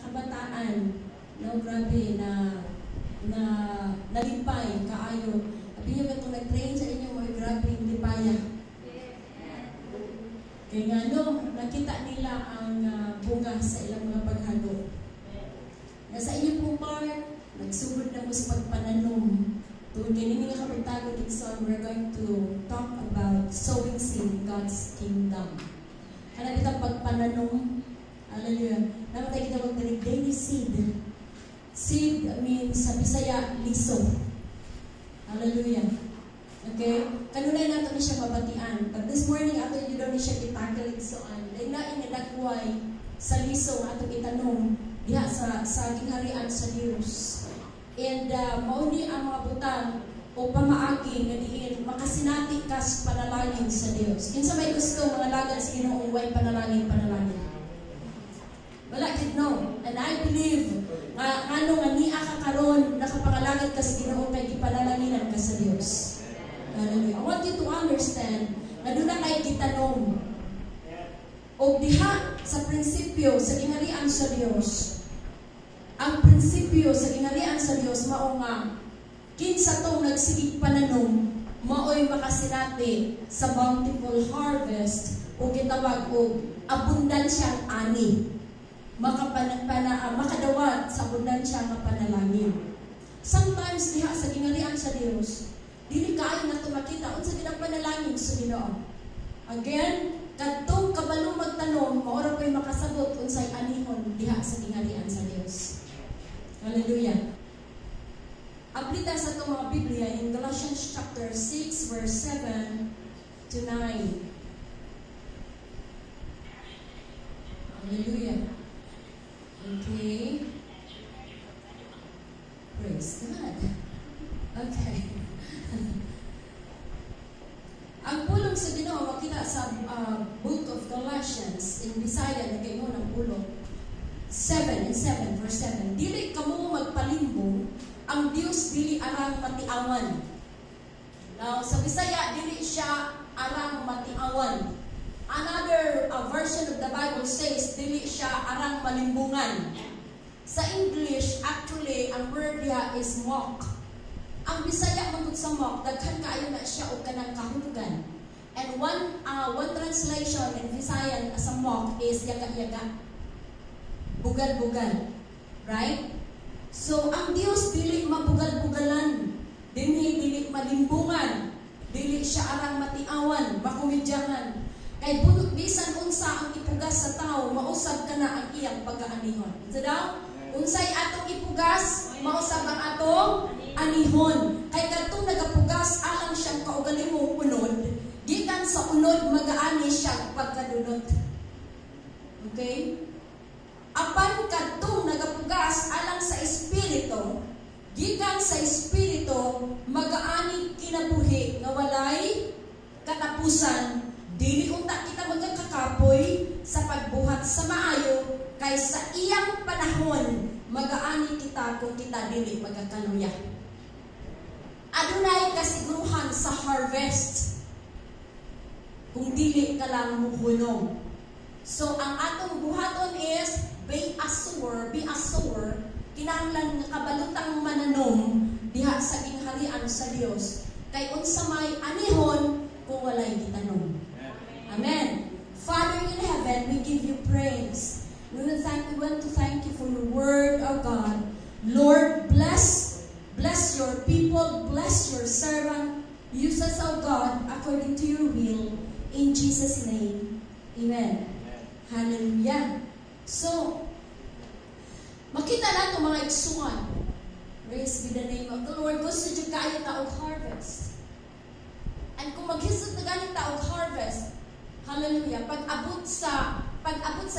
Kabataan, no, grabe na na nalipay kaayo. Abi niyo katong nag-train sa inyo mo, grabe yung lipaya. Kay nga no, nakita nila ang bunga sa ilang mga paghago. Nasa inyo pong part, nagsugod na mo sa pagpananom. Tungod kay nini nga kabuntagon, igsoon, we're going to talk about sowing seed in God's kingdom. Kana bitang pagpananom, hallelujah. Namatay kita magdalig daily seed. Seed means sa Bisaya, liso. Hallelujah. Okay? Kanunay nato ni siya mabatian. But this morning, ato yun daw ni siya i-tackle, igsoon. Dahil lain nga dagway sa liso nga atong itanom diha sa gingharian sa Dios. And mao ni ang mga butang o pamaagi nga diin makasinati ka sa panalangin sa Dios. Kinsa may gusto mangalagad sa Ginoo way panalangin panalangin? Wala gid, no. And I believe nga ngano nga niya ka karon nakapangalagad ka sa Ginoo kay gipanalanginan ka sa Dios. Hallelujah. I want you to understand na duna kay gitanom. O diha sa prinsipyo sa gingharian sa Dios, ang prinsipyo sa gingharian sa Dios mao nga kinsa tong nagsigig pananom maoy makasinati sa bountiful harvest o gitawag og abundansyang ani, makadawat sa abundansya nga panalangin. Sometimes diha sa gingharian sa Dios, dili kaayo nato makita unsa gid ang panalangin sa Ginoo. Again, kadtong kabalo magtanom mao ra ko'y makasabot unsay anihon diha sa gingharian sa Dios. Hallelujah. Aplita sa itong mga Biblia in Galatians chapter 6 verse 7 to 9. Hallelujah. Okay. Praise God. Okay. Ang pulong sa Ginoo makita sa Book of Galatians in Bisaya, nagaingon ang pulong 7 and 7 verse 7: "Dili kamo magpalimbong, ang Dios dili arang matiawan." Now, sa Bisaya, dili siya arang matiawan. Another version of the Bible says dili siya arang malimbungan. Sa English, actually, ang word diha is mock. Ang Bisaya man sa mock, daghan kaayo na siya og kanang kahulugan. And one translation in Visayan as a mock is yaga-yaga, bugal-bugal. Right? So, ang Dios dili mabugal-bugalan. Dinhi dili malimbungan. Dili siya arang matiawan, makomedyahan. Kay bunot bisan unsa ang ipugas sa tao, mausab kana ang iyang pagaanihon. Unsa daw? Unsay atong ipugas, mausab ang atong anihon. Kay kadtong nagapugas alang siyang kaugalingong unod, gikan sa unod magaani siya pagkadunot. Okay? Apan kadtong nagapugas alang sa Espiritu, gikan sa Espiritu magaani kinabuhi nga walay katapusan. Dili unta kita magkakapoy sa pagbuhat sa maayo, kay sa iyang panahon magaani kita kung kita dili magkakaluya. Adunay kasiguruhan sa harvest kung dili ka lang muhunong. So ang atong buhaton is be a sower, be a sower. Kinahanglan nga kabalutang mananom diha sa gingharian sa Dios. Kay unsa may anihon kung walay gitanom? Amen. Father in heaven, we give you praise. We want to thank you for your word, oh God. Lord, bless your people, bless your servant. Use us, oh God, according to your will. In Jesus' name, amen. Hallelujah. So, makita nato, mga igsuon. Praise be the name of the Lord. Gusto jud kaayo ta og harvest. And kung maghisgot na ganit ta og harvest, hallelujah, pag-abot sa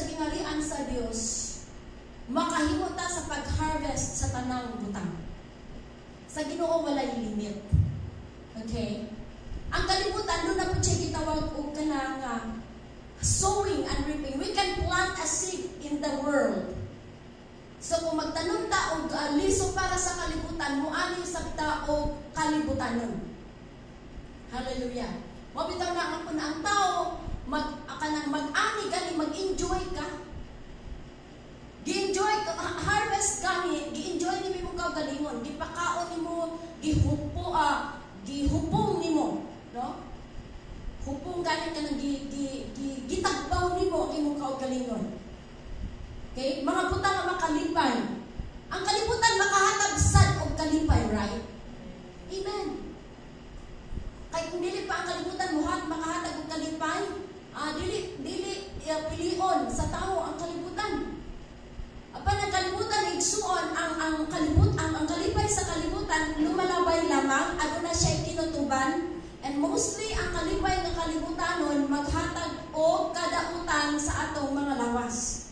gingharian sa Dios, makahimo ta sa pag-harvest sa tanang butang. Sa Ginoo walay limit. Okay? Ang kalibutan duna po siya gitawag og kanang sowing and reaping. We can plant a seed in the world. So kung magtanom ta og liso para sa kalibutan, muani sab ta og kalibutanon. Hallelujah. Mao bitaw na kung ang tao mag kanang mag-ani gani mag-enjoy ka. Gi-enjoy ka. gihupo, gihupong nimo, no? Hupong gani ka nang gi, gi, gi, gitagbaw nimo ang imong kaugalingon. Okay? Mga butang nga makalipay. Ang kalibutan makahatag sad og kalipay, right? Amen. Kay kung dili pa ang kalibutan muhat makahatag og kalipay, dili dili pilion sa tao ang kalibutan. Apan ang kalibutan, igsuon, ang kalipay sa kalibutan lumalabay lamang, aduna siya kinutuban, and mostly ang kalipay nga kalibutanon maghatag og kadautan sa atong mga lawas.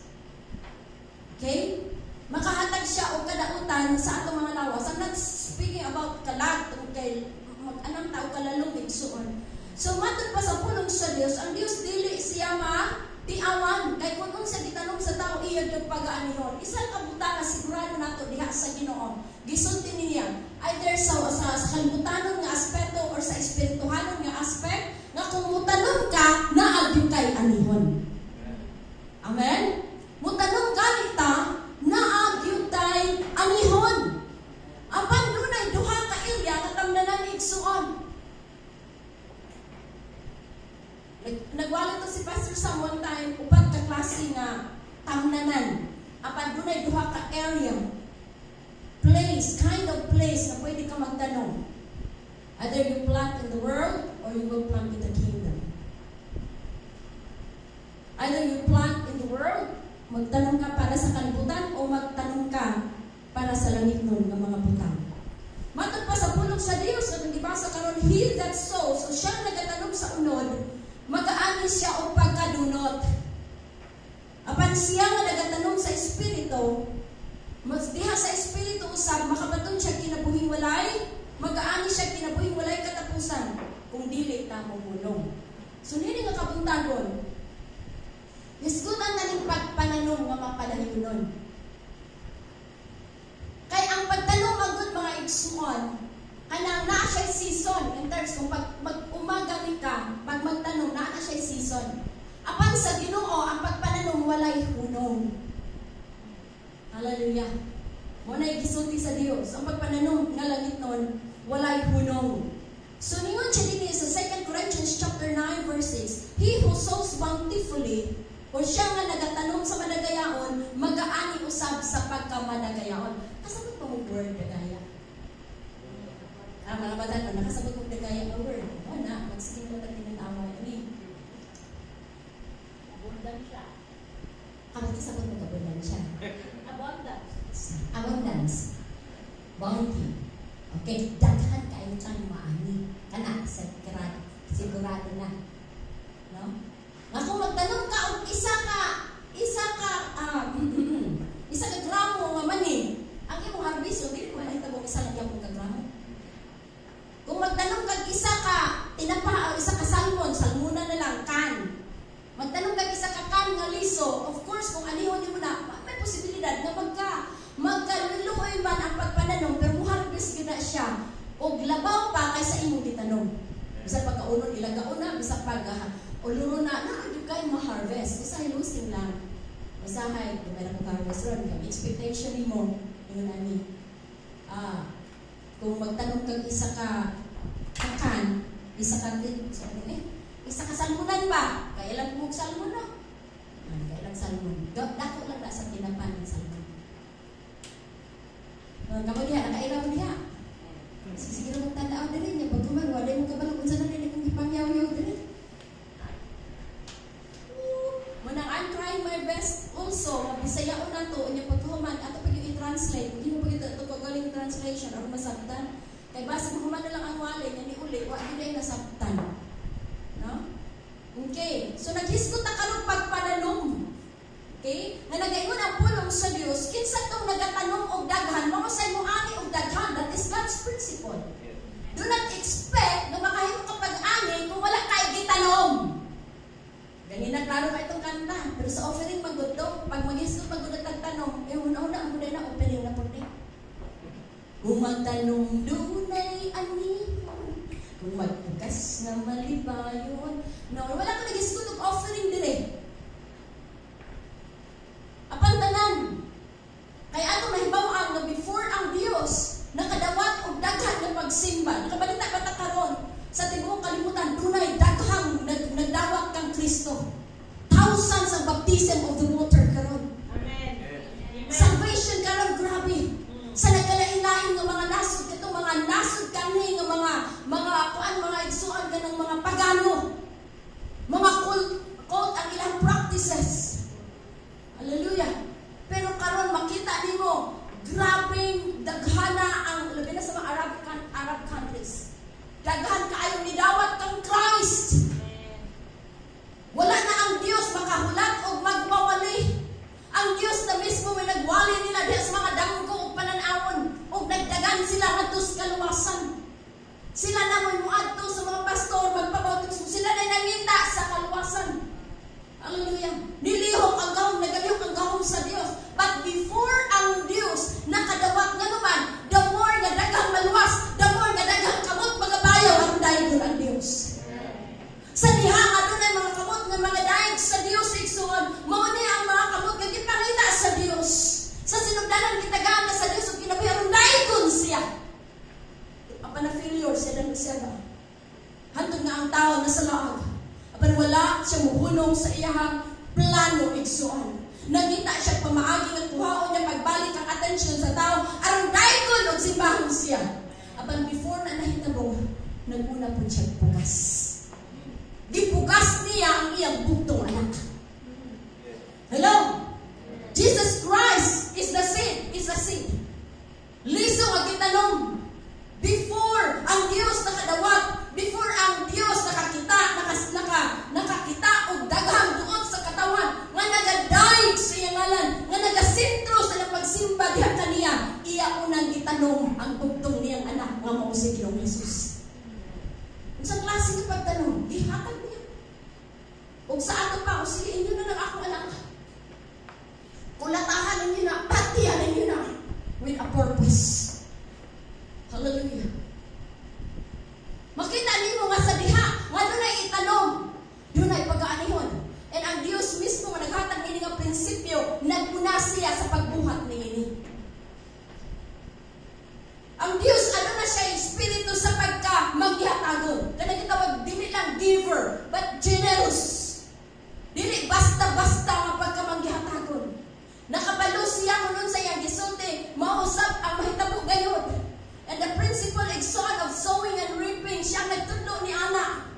Okay? Makahatag siya og kadautan sa atong mga lawas. I'm not speaking about kalat tungod kay mag-anang tao kalalong, igsuon. So matod pa sa pulong sa Dios, ang Dios dili siya ma tiawan kay kung unsa gitanom sa tao, iya gyud pagaanihon. Isa ka butang nga sigurado nato diha sa Ginoo. Gisulti niya either sa kalibutanon nga aspeto or sa espirituhanon nga aspect nga kung mutanom ka, naa gyud kay anihon. Amen? Mutanom gani ta, naa gyud tay anihon. Apan dunay duha ka area nga tamnanan, igsuon. Nagwala to si Pastor Sam one time, upat ka klase nga tamnanan. Apan dunay duha ka area. Place, kind of place na pwede ka magtanom. Either you plant in the world or you will plant in the kingdom. Either you plant in the world, magtanom ka para sa kalibutan, o magtanom ka para sa langit nun ng mga butang. Matod pa sa pulong sa Dios nga gibasa karon, he that sows, o siya nagatanom sa unod, magaani siya og pagkadunot. Apan siya nga nagatanom sa espiritu, mas diha sa espiritu usab makabaton siya kinabuhing walay, magaani siya kinabuhing walay katapusan kung dili ta mohunong. So nini nga kabuntagon, hisgutan na ning pagpananom nga mapadayonon. Kay ang pagtanom man mga igsuon, kanang naa siya season in terms kung pag mag-umaga ni ka, pag magtanom, naa na siya season. Apan sa Ginoo, ang pagpananom walay hunong. Hallelujah. Mo na gisulti sa Dios, ang pagpananom nga langit nun, walay hunong. So ningon siya dinhi sa 2 Corinthians chapter 9 verse 6, "He who sows bountifully," o siya nga nagatanom sa madagayaon, magaani usab sa pagkamadagayaon. Kasabot pa mo word dagaya? Ah, mga bata, no, nakasabot mo dagaya nga word? O na, magsige mo tag tinanawa ini. Abundansya. Kamot kasabot mo abundansya? Abundance. Abundance. Bounty. Okay, daghan kaayo kang maani. Kana sigurado, sigurado na. No? Nga kung magtanom ka og isa ka gramo nga mani, ang imong harvest dili mo mahitabo isa lang gyapon ka gramo. Kung magtanom kag isa ka tinapa o isa ka salmon, salmona na lang kan. Magtanom kag isa ka kan nga liso, of course kung anihon nimo na, may posibilidad nga magkaluoy man ang pagpananom, pero mo-harvest gyud na siya og labaw pa kaysa imong gitanom. Bisan pagkaunon ilagaon na, bisan pag uluro na, na gyud kay ma-harvest. Usahay losing lang. Usahay, di ba na harvest ron, kay expectation nimo ingon ani. Kung magtanom kag isa ka kakan, isa ka sorry, isa ka salmonan pa. Kay ilang mo salmon, no? Ah, kay ilang salmon. Dako lang na sa tinapan ng salmon. Kamo diha, nakaila mo diha. Sige lang magtandaan diri niya pag kuman wala mo kabalo unsa na nini kung gipangyaw-yaw diri. Munang I'm trying my best also nga Bisayaon nato unya paghuman ato pag yung i-translate, hindi mo pag ito kagaling translation or masabtan. Kay basi mahuman na lang ang wali nga ni uli wa gyud ay nasabtan. No? Okay. So naghisgot ta karon pagpananom. Okay? Nga nagaingon ang pulong sa Dios, kinsa tong nagatanom og daghan, mao say moani og daghan. That is God's principle. Do not expect na makahimo ka pag-ani kung wala kay gitanom. Ganina klaro ka itong kanta, pero sa offering magud to, pag maghisgot magud tag tanom, eh una-una ang na offering na pud ni. Kung magtanom dunay anihon, kung magpukas na malibayon. No, wala ko naghisgot og offering dire. Apan tanan. Kay ato mahibaw-an nga before ang Dios nakadawat og daghan nga pag kanang mga pagano. Mga cult ang ilang practices. Hallelujah. Pero karon makita nimo, grabeng daghana ang labi na sa mga Arab countries. Daghan kaayong nidawat kang Christ. Wala na ang Dios makahulat og magwawali. Ang Dios na mismo may nagwali nila diha sa mga danggo ug panan-awon ug nagdagan sila ngadto sa kaluwasan. Sila na mo'y muadto sa mga pastor magpabautismo. Sila na nangita sa kaluwasan. Hallelujah. Nilihok ang gahom, nagalihok ang gahom sa Dios. But before ang Dios nakadawat nga naman, the more nga daghang maluwas, the more nga daghang kamot magabayaw ang daygon ang Dios. Sa diha nga dunay mga kamot nga mga dayeg sa Dios, igsoon, mao ni ang mga kamot nga gipangita sa Dios. Sa sinugdanan gitagaan na sa Dios ug kinabuhi aron daygon siya. Apan na failure siya Adam ug Eva. Hantod nga ang tao nasa laag. Apan wala siya muhunong sa iyahang plano, igsoon. Nangita siya pamaagi nga kuhaon niya pagbalik ang atensyon sa tao aron daygon og simbahon siya. Apan before na nahitabo, naguna po siya pugas. Gipugas niya ang iyang bugtong anak. Hello? Jesus Christ is the seed, is a seed. Liso ang gitanom. Before ang Dios nakadawat, before ang Dios nakakita, nakakita og daghang duot sa katawan nga nagadayeg sa iyang ngalan, nga nagasentro sa ilang pagsimba diha kaniya, iya unang gitanom ang bugtong niyang anak nga mao si Ginoong Jesus. Unsang klase nga pagtanom? Gihatag niya. Ug sa ato pa, o sige, inyo na lang akong anak. Kulatahan ninyo na, patihan ninyo na, with a purpose. Hallelujah. Makita nimo nga sa diha, nga dunay itanom, dunay pagkaanihon. And ang Dios mismo nga naghatag ini nga prinsipyo, naguna siya sa pagbuhat niini. Ang Dios ano na siya espiritu sa pagka manggihatagon. Kanang gitawag dili lang giver, but generous. Dili basta-basta nga pagka manggihatagon. Nakabalo siya kung sa iyang gisulti, mausab ang mahitabo gayod. And the principle, igsoon, of sowing and reaping, siya ang nagtudlo ni ana.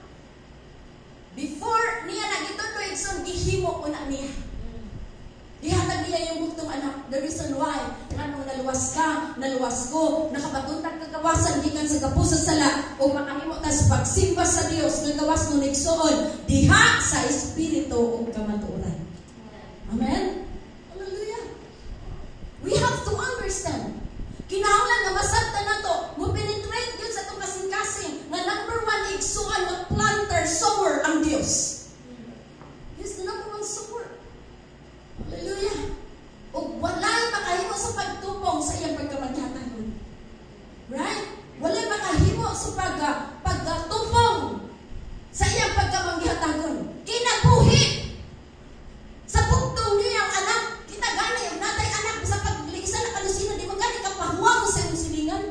Before niya nagitudlo, igsoon, gihimo una niya. Gihatag niya yung bugtong anak. The reason why, nganong naluwas ka, naluwas ko, nakapatuntag kagawasan gikan sa gapos sa sala, o makahimo ta sa pagsimba sa Dios nga gawas mo igsoon, diha sa espiritu ug kamatuoran. Amen? Hallelujah. We have to understand. Kinahanglan nga masabtan nato, mo penetrate yun sa atong kasing-kasing nga number one, igsuon, nga planter, sower ang Dios. He's the number one sower. Hallelujah. Ug walay makahimo sa pagtupong sa iyang pagkamanghatagon. Right? Walay makahimo sa pagtupong sa iyang pagkamanghatagon. Kinabuhi sa bugtong niyang anak, kita gani, ug natay anak sa paglisan na kalusina, di mo gani kapahuwa mo sa imong silingan.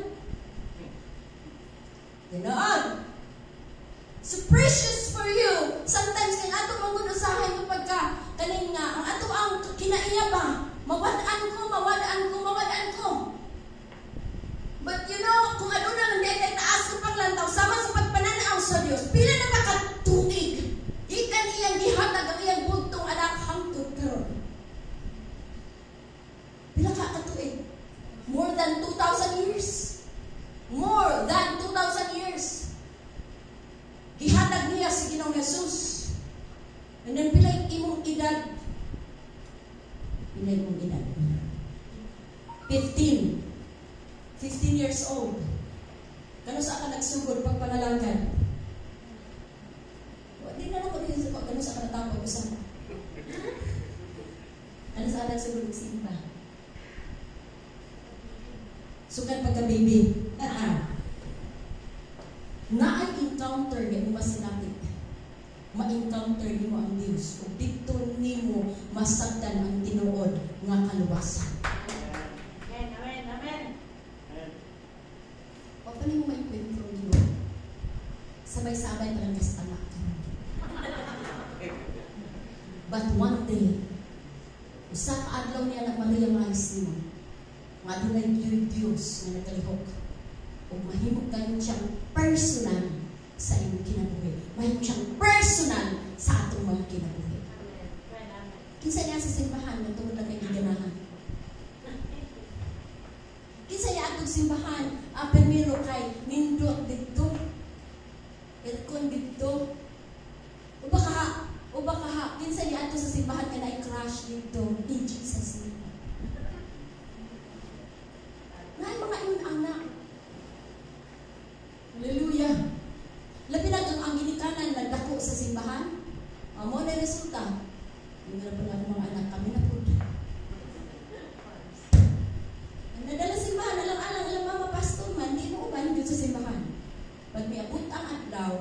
Ganoon. So precious for you. Sometimes kay ato man gud usahay kapag ka kaning nga ang ato ang kinaiya ba, mawad-an ko, mawad-an ko, mawad-an ko. But kung ano na lang kay taas ng paglantaw sama sa pagpananaw sa Dios, pila na ba ka tuig gikan iyang gihatag ang iyang bugtong anak hangtod karon? Pila ka katuig? More than 2,000 years. More than 2,000 years. Gihatag niya si Ginoong Jesus. And then pila imong edad? Pila imong edad? 15. 15 years old. Kano sa ka nagsugod pagpanalanggan? Di na ako din sa kano sa ka natapos usa. Ano sa ka nagsugod magsimba? Sukan pagka baby. Naay encounter nga mo masinapit. Ma-encounter nimo ang Dios ug didto nimo masabtan ang tinuod nga kaluwasan. Amen, amen, amen. Wa pa nimo maengkwentro ang Ginoo. Sabay-sabay pa lang kas anak. But one day, usa ka adlaw niya na ma-realize nimo nga adunay gyud Dios nga nagkalihok ug mahimo kayo siyang personal sa imong kinabuhi. Mahimo siyang personal sa atong mga kinabuhi. Amen. Amen. Kinsa niya sa simbahan nga tungod lang kay giganahan? Kinsa niya atong simbahan, permiro kay nindot didto? Aircon didto. O baka ha, kinsa niya ato sa simbahan ka na crush didto in Jesus' name? Ngay mga ingon ana. Hallelujah. Labi na kang ang ginikanan nagdako sa simbahan, mao na resulta. Hindi na pala akong mga anak kami na po. Ang nadala simbahan, alang-alang, alang mama pastor man, di mo uban dito sa simbahan. Pag miabot ang adlaw,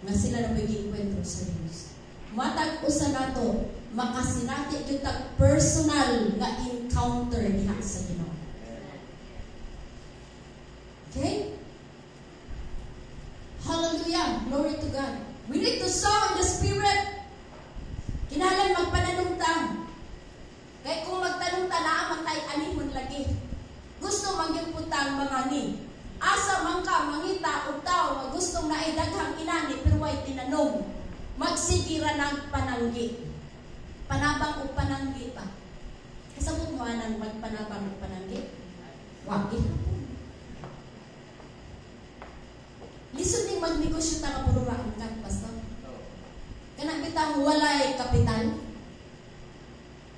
nga sila na pwede enkwentro sa Diyos. Matag usa nato, makasinati gyud tag personal nga encounter diha sa Ginoo. Okay? Hallelujah! Glory to God. We need to sow in the Spirit. Kinahanglan magpananom ta. Kay kung magtanom ta, naa man tay anihon lagi. Gusto man gyud pud tang mangani. Asa man ka mangita og tawo nga gustong naay daghang inani pero way tinanom? Magsige ra nang pananggi. Panabang og pananggi pa. Kasabot mo anang magpanabang og pananggi? Wa gihapon. Lisod ning magnegosyo ta nga puro ra angkat, pastor. Kana bitang walay kapital.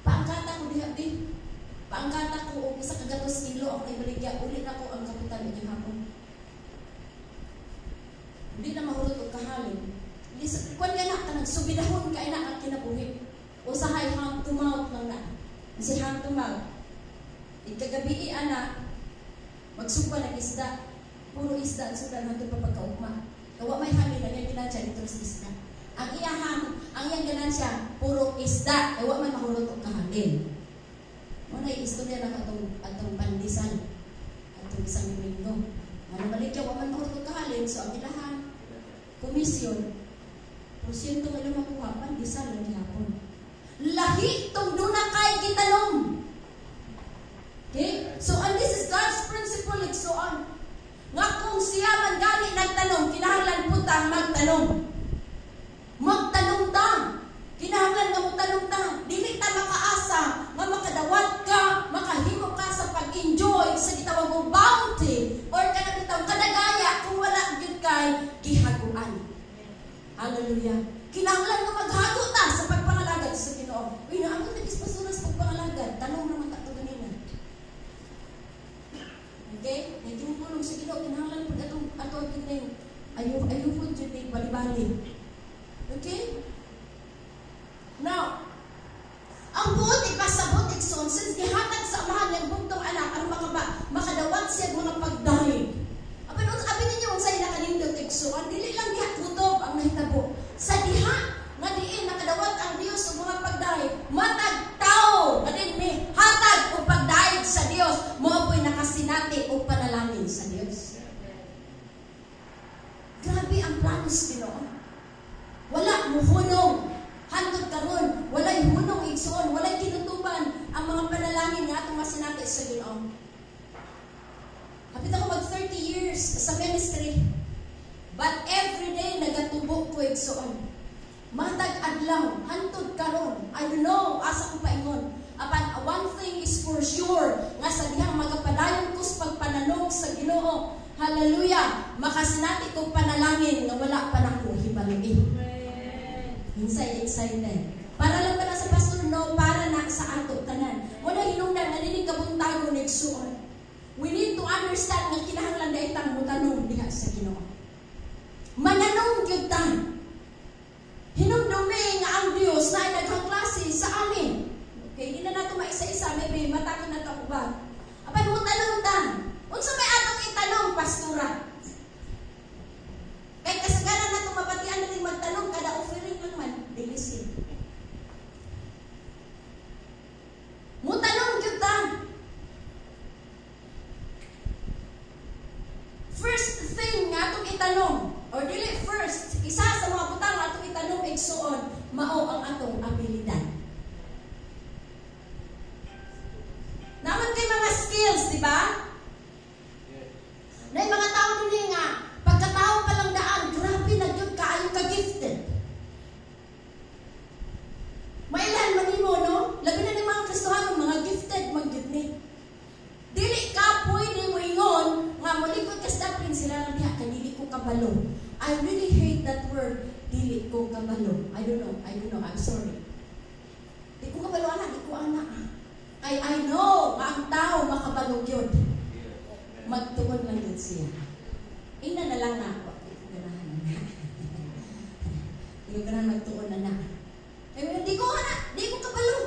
Paangkata ko diha di. Paangkata ko og isa ka gatos kilo ako na ibaligya, uli na ko ang kapital inyong hapon. Hindi na mahurot og kahalin. Lisod kuan ka na kanang subidahon kay na ang kinabuhi. Usahay hand to mouth lang na. Si hand to mouth. Ikagabi ana magsugba ng isda. Puro isda ang sugdan hangtod pa pagkaugma. Kawa may halin ang iyang ginansya dito sa isda. Ang iyang ganansya puro isda. Kay wa man mahurot og kahalin. Mo na istorya lang atong pandesal. Atong isang Domingo. Ano balik wa man mahurot og kahalin, so ang ilahan komisyon, porsyento nga ilang makuha, pandesal lang gihapon. Lahi tong duna kay gitanom. Okay? So, and this is God's principle, igsoon. Nga kung siya man gani nagtanom, kinahanglan po tang magtanom. Magtanom ta. Kinahanglan nga motanom ta. Dili ta makaasa nga makadawat ka, makahimo ka sa pag-enjoy sa gitawag og bounty or kanang bitawng kadagaya kung wala gyud kay gihaguan. Hallelujah. Kinahanglan nga maghago ta sa pagpangalagad sa Ginoo. Uy, naamot nag ispasuras pagpangalagad. Tanong naman ta to ganina. Okay? Naging sa Ginoo, kinahanglan pud atong ato gyud ning ayo ayo pud jud ning bali-bali. Okay? Now, ang buot ipasabot, igsoon, since gihatag sa Amahan ng bugtong anak aron makadawat siya og mga pagdahig. Apan unsa abi ninyo unsay nakanindot, igsoon? Dili lang diha kutob ang nahitabo. Sa diha nga diin nakadawat ang Dios og mga pagdahig, matag tawo nga din mihatag og pagdahig sa Dios, mao po'y nakasinati og panalangin sa Dios. Grabe ang plano sa Ginoo. Wala muhunong. Hantod karon, walay hunong, igsoon, walay kinutuban ang mga panalangin nga atong masinati sa Ginoo. Hapit ako mag 30 years sa ministry. But every day nagatubo ko, igsoon. Matag adlaw, hantod karon. I don't know asa ko paingon. Apan one thing is for sure, nga sa dihang magapadayon ko sa pagpananom sa Ginoo. Hallelujah! Makasinati kong panalangin nga wala pa nako hibaloi. Inside excited. Para lang ba na sa pastor? No, para na sa ato tanan. Wala hinungdan nga nining kabuntagon, igsuon. We need to understand nga kinahanglan dai tang motanom diha sa Ginoo. Mananong gyud ta. Hinumdumi nga ang Dios na ay daghang klase sa ani. Okay, di na nato maisa-isa, maybe matakon na to ako ba. Apan mo tanong ta. Unsa may atong itanong, pastora? Kay kasagaran nato mabatian natin magtanong kada offering lang man, dili si. Mutanong gyud ta. First thing nga atong itanong, or dili first, isa sa mga butang nga atong itanong, igsuon, mao ang atong abilidad. Naman kay mga skills, di ba? Nay mga tao din nga, pagkatao pa lang daan, grabe. kabalo." I really hate that word, "Dili ko kabalo." I don't know, I don't know, I'm sorry. Di ko kabalo ana, di ko ana. I know nga ang tao makabalo gyud. Magtuon lang gyud siya. Ina na lang na ako. Di ko ganahan na. Di ko ganahan magtuon na na. Kaya di ko ana, di ko kabalo.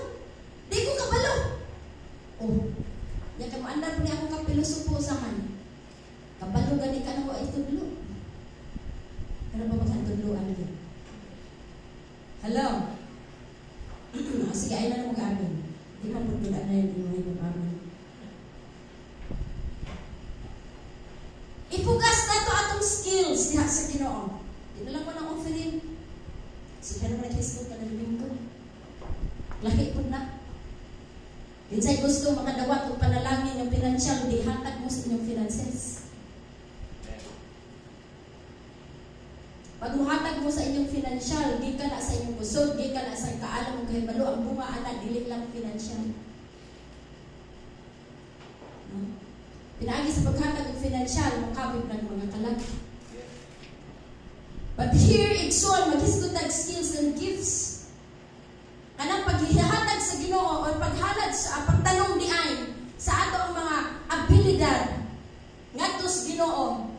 Di ko kabalo. Oh, ya kamo andar po ni akong kapilosopo sa man. Kabalo gani ka na ko ay tudlo. Pero ba magkatudloan yun? Hello? Sige, ay na mag-amin. Di man po na yun, di mo yung amin. Ipugas na to atong skills diha sa Ginoo. Di na lang ko ng offering. Sige na nag-hisgot ka na Domingo. Lahi po na. Kinsay gusto makadawat og panalangin ng pinansyal, di hatag mo sa inyong finances. Pag muhatag mo sa inyong financial, gikan na sa inyong kusog, gikan na sa kaalam mo kahibalo, ang bunga ana dili lang financial. No? Pinaagi sa paghatag og financial, mokabig ng mga kalag. But here, igsoon, maghisgot tag skills and gifts. Kanang paghihatag sa Ginoo o paghalad sa pagtanong di ay sa ato ang mga abilidad ngadto sa Ginoo.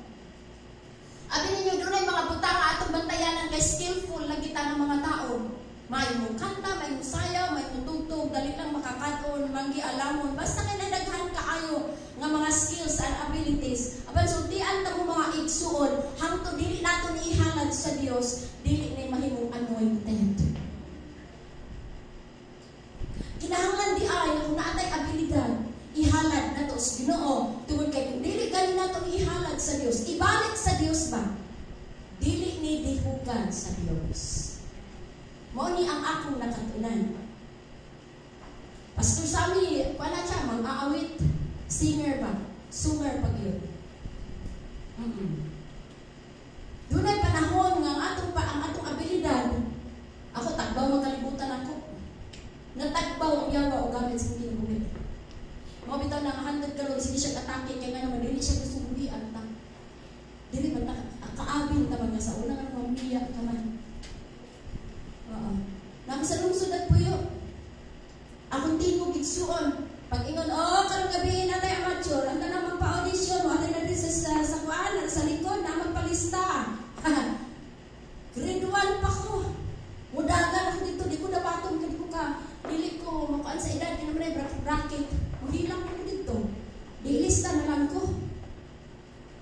Abi ninyo, dunay mga butang nga atong bantayanan kay skillful lang kita ng mga tao. May mo kanta, may mo sayaw, may mo tugtog, dali lang makakaton, manggi alamon, basta kay nadaghan kaayo nga mga skills and abilities. Apan sultian ta mo mga igsuon, hangtod dili nato ni ihalad sa Dios, dili ni mahimong anointed. Kinahanglan di ay kung naatay abilidad, ihalad nato sa Ginoo tungod kay kung dili gani nato ihalad sa Dios, ibalik sa Dios ba? Dili ni dihugan sa Dios. Mao ni ang akong nakatunan. Pastor Sammy, wala siya mang-aawit, singer ba? Sunger pag yun. Dunay panahon nga ang atong abilidad, ako tagbaw magkalibutan ako. Natagbaw ang yawa o gamit sa kinabuhi. Mga bitaw na handog karon sige siya atake kay nga naman dili siya gusto buhian ta. Dili man ta kaabin ta man nga sa una nga mamiya ka man. Oo. Nako sa lungsod nagpuyo. Akong tingog igsuon. Pag ingon, oh, karong gabi natay amateur, ang tanan magpa-audition, mo na din sa kuan, sa likod na magpalista. Grade 1 pa ko. Mudagan ako dito, di ko dapaton kay di ko ka dili ko makuan sa edad kay naman ay bracket. Muhilang ko dito. Di ilista na lang ko.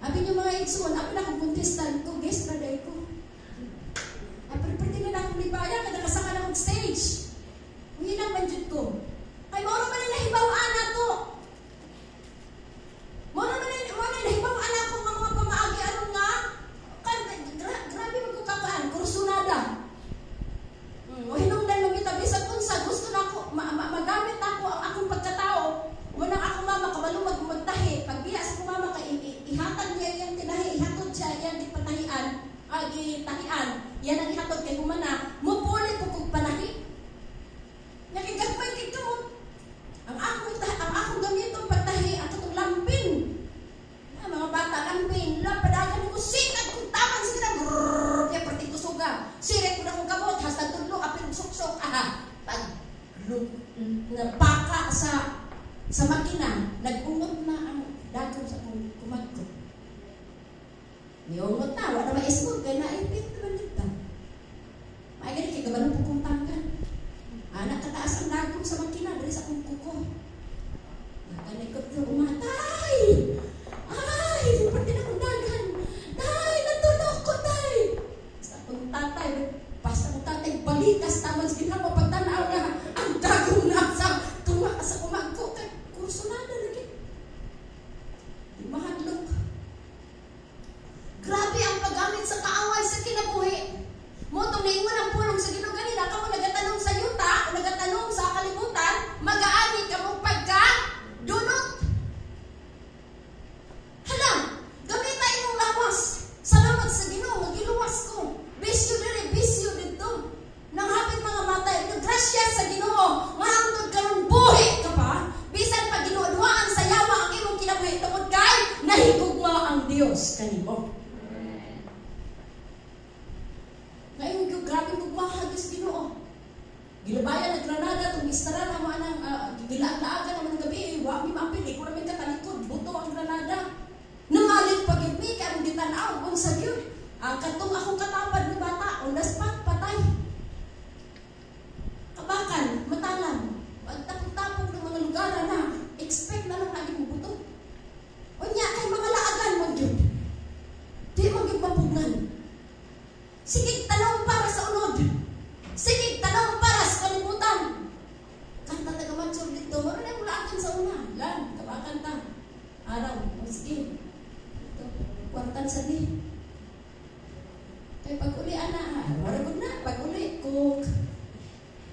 Abi niyo mga igsuon, abi na akong contestant ko, guest na day ko. Abi pwede na akong libaya kay nakasaka na akong stage. Muhilang man jud ko. Kay mao ra man ni nahibaw-an nato. Mao ra man ni nahibaw-an ako nga mga pamaagi aron nga kan grabe man ko kakuan, kursunada. O hinungdan man kita bisag unsa gusto nako magamit nako ang akong pagkatao. Munang akong mama kabalo magtahi, pagbiya sa akong mama kay ihatag niya iyang tinahi, ihatod siya iyang gipatahian, gitahian. Yan ang ihatod kay humana, mupuli ko kog panahi. Nakigagmay kay kamot. Ang akong gamiton pagtahi ang katong lampin. Ah, mga bata lampin, lampadagan ko sikat kung taman sige na grrrr, kaya perting kusuga. Sirit ko na kong kamot hasta tudlo apil suksok. Aha, pag napaka sa makina, nag-ungot na ang dagom sa akong kumagko. Niungot na, wala maisgot kay naipit naman dito. Maay gani kay kabalo po kong tangkan. Anak kataas ang dagom sa makina diri sa akong kuko. Nakalikot ko umatay. Ay, pati na akong dagan. Tay, natulog ko, tay. Sa akong tatay, basta akong tatay, balikas taman sa ginawa pagtanaw na ang dagom na sa tunga sa kumagko kay kursunada lagi. Di mahadlok. Grabe ang paggamit sa kaaway sa kinabuhi. Mo tong niingon ang pulong sa Ginoo ganina, kamo nagatanong sa yuta o nagatanong sa kalibutan, magaani kamo pagka dunot. Hala, gamita imong lawas. Salamat sa Ginoo, magiluwas ko. Bisyo diri, bisyo didto. Nang hapit mga matay, grasya sa Ginoo, nga hangtod karon buhi ka pa, bisan pa ginuduaan sa yawa ang imong kinabuhi tungod kay nahigugma ang Dios kanimo. sa una. Lan, kabakan ta. Araw, o sige. Ito, kwartan sa ni. Kay pag uli, ana, wala ko na. Pag uli, Coke,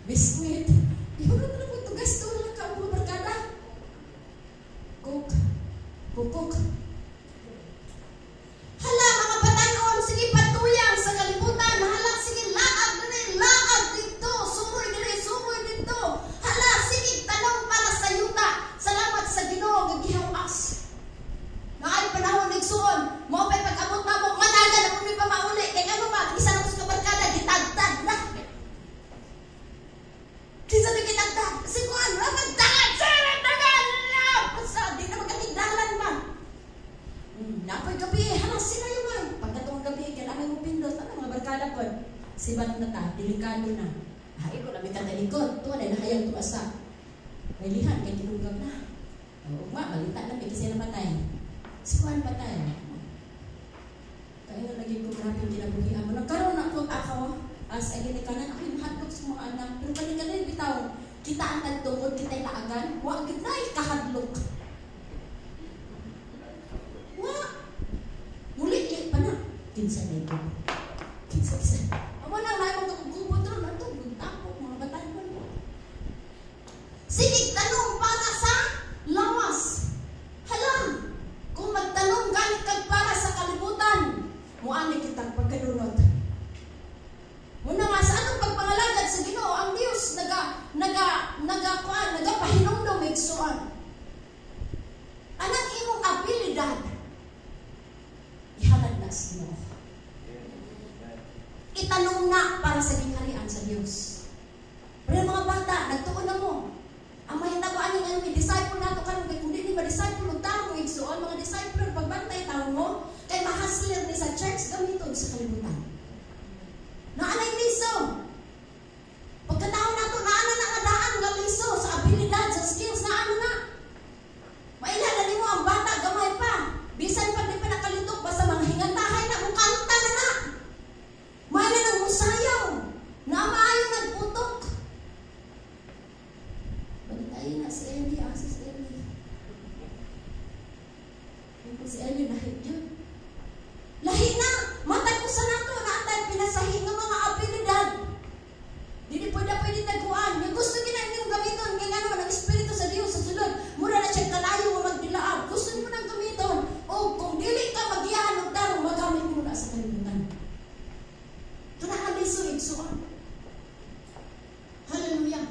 biscuit. Ihulog na po ito, gasto lang ka, mga barkada. Coke, kukok. Hala, mga batanon, sige patuyang sa kalibutan. Hala, sige, laag diri, laag dito. Suroy diri, suroy dito. Hala, sige, tanong para sa yuta. Salamat sa Ginoo, gagihawas. Naay panahon igsuon, mao pa'y pag-abot na mo, managan ako ni pa mauli. Kay ano ba, isa na ko sa kabarkada, gitagtag na. Kinsa may gitagtag? Si Juan, magdagan, sir, dagan! Basta, di na magkatigdalan ba? Napoy gabi, hala sila yung ay. Pagkatong gabi, kailangan mo pindot. Ano mga barkada ko? Sibat na ta, delikado na. Ay, ko na may katalikod. Tuwa na nahayag tuwa sa. May lihan, kay tinugab na. Ugma, balita na, may kasi namatay. Si Juan patay. Kaya lagi ko grabe yung kinabuhian mo. Nagkaroon ako ako, as a ginikanan, ako yung hadlok sa mga anak. Pero kani bitaw, kita ang nagtungod, kita laagan, wa gid na kahadlok. Wa. Muli pa na. Kinsa na ito? Kinsa kinsa. Amo na may mga gubot ron ato, tapo mga batanon. Sige, tanong para sa lawas. Hala, kung magtanong ganit kag para sa kalibutan, muani kitang pagkadunot. Muna nga sa atong pagpangalagad sa Ginoo, ang Dios naga naga naga kuan, nagapahinumdom igsuon. Anang imong abilidad ihalad na sa Ginoo. Itanong na para sa gingharian sa Dios. Pero mga bata, nagtuon na mo. Ang mahitabo aning ang disciple nato karon kay kung dili ma-disciple og tarong igsuon, mga disciple pagbantay taon mo kay mahasler ni sa church gamiton sa kalibutan. Naanay liso. Pagkatao nato naana na nga daan nga liso sa abilidad, sa skills naano na. Maila na nimo ang bata gamay pa. Bisan pag di pa nakalitok basta mga hingantahay na mukanta na na. Maila nang musayaw. Na maayo nag-utok. Bantayin na si Ellie, asa si Ellie. Yung si Ellie, lahi yun. Lahi na! Matag ko sa nato, naatay pinasahi ng mga abilidad. Dili pwede pwede taguan. May gusto gina inyong gamiton. Kaya nga naman ang Espiritu sa Dios sa sulod. Mura na siya kalayo nga magdilaab. Gusto nimo nang gamiton. O kung dili ka magiyahan og tarong, magamit mo na sa kalibutan. Kana liso igsuon. Hallelujah.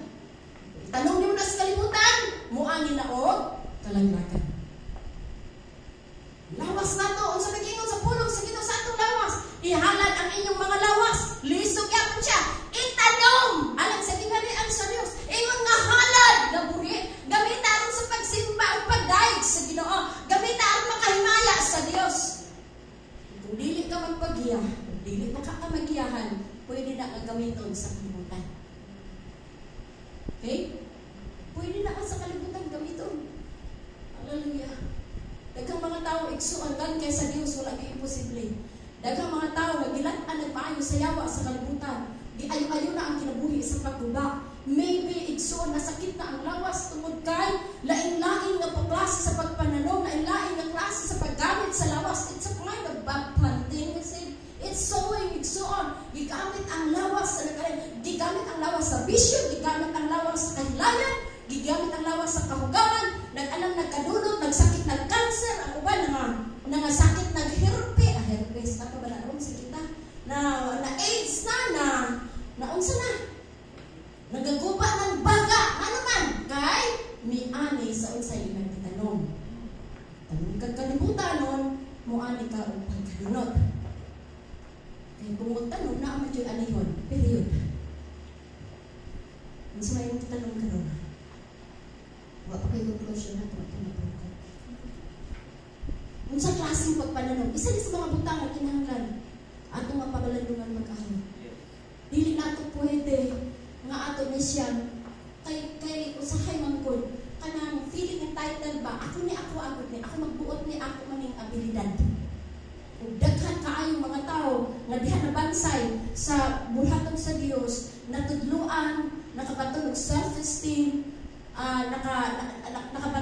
Tanong nimo na sa kalibutan, muani na og kalaglagan. Lawas na to, unsa may giingon sa pulong sa Ginoo sa atong lawas, ihalad ang inyong mga lawas, lisog yapon siya. Itanom alang sa gingharian sa Dios. Ingon nga halad nga buhi, gamita aron sa pagsimba ug pagdayeg sa Ginoo, gamita aron makahimaya sa Dios. Kung dili ka magpagiya, kung dili makakamagiyahan, pwede na nga gamiton sa kalibutan. Okay? Pwede na ka sa kalibutan gamiton. Hallelujah. Daghang mga tao igsuon gan kay sa Dios wala gyud imposible. Daghang mga tao nga gilat-an nagpaayo sa yawa sa kalibutan. Giayo-ayo na ang kinabuhi sa pagguba. Maybe igsuon nasakit na ang lawas tungod kay lain-lain nga klase sa pagpananom, lain-lain nga klase sa paggamit sa lawas. It's a kind of bad planting. It's sowing igsuon. Gigamit ang lawas sa nagkaroon. Gigamit ang lawas sa bisyo, gigamit ang lawas sa kahilayan, gigamit ang lawas sa kahugaman, nag-alam nagkadulot, nagsakit ng cancer, ang uban nga nangasakit ng herpes, herpes na pa ba na ron sa kita? Na na AIDS na na naunsa na. Nagaguba ng baga, ano man kay miani sa unsay imong gitanom. Tanom kag kalibutan nun, muani ka og pagkadunot. Kay kung magtanom na man jud anihon, period. Unsa may imong gitanom karon? Wa pa kay conclusion na ito ko. Unsa klaseng pagpananom? Isa ni sa mga butang nga kinahanglan atong mapabalandungan mag-ayo. Dili nato pwede nga ato ni siya kay kay usahay man gud kanang feeling entitled ba ako ni ako agud ni ako magbuot ni ako maning abilidad. Ug daghan kaayong mga tawo nga diha nabansay sa buhaton sa Dios, natudloan, nakabaton og self-esteem, nakabaton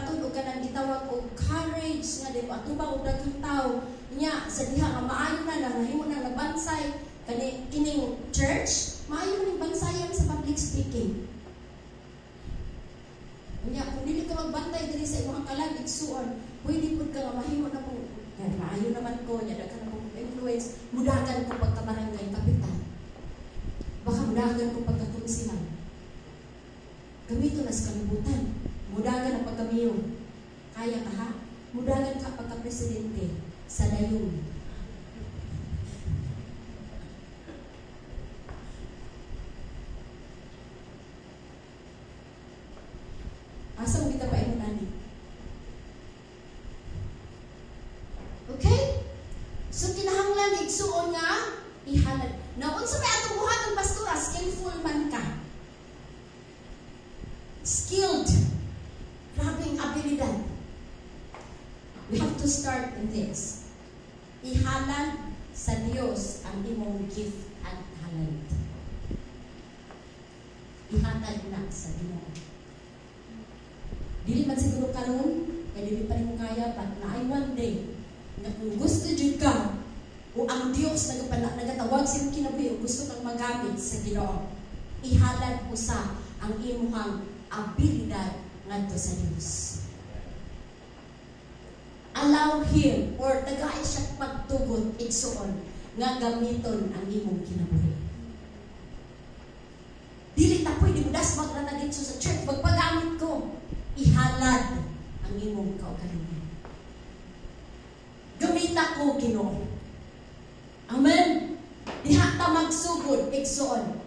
dili atubang og daghang tao. Nya sa diha nga maayo na na nahimo na nabansay kani kining church, maayo ning bansayan sa public speaking. Nya kung dili ka magbantay diri sa imong kalag, igsuon, pwede pud ka nga mahimo na po. Kaya maayo naman ko, nya daghan na kong influence, mudagan ko pagka barangay kapitan. Baka mudagan ko pagka konsehal. Gamito na sa kalibutan. Mudagan ang pagka-mayor. Kaya ka ha? Mudagan ka pagka-presidente sa dayon. Asa mo kita pa imong nani? Okay? So kinahanglan, igsuon, nga ihalad. Now, unsa may atong buhaton, pastora? Skillful man ka. Skilled. Grabing abilidad. We have to start in this. Ihalad sa Dios ang imong gift at talent. Ihatag na sa Ginoo. Dili man siguro karon, kay dili pa nimo kaya, but naay one day nga kung gusto jud ka o ang Dios nagatawag sa imong kinabuhi o gusto kang magamit sa Ginoo, ihalad usa ang imuhang abilidad ngadto sa Dios. Allow Him or tagai siya pagtugot, igsuon, nga gamiton ang imong kinabuhi. Dili ta pwede mo dasmag na dito sa church, magpagamit ko. Ihalad ang imong kaugalingon. Gamita ko, Ginoo. Amen. Diha ta magsugod, igsuon.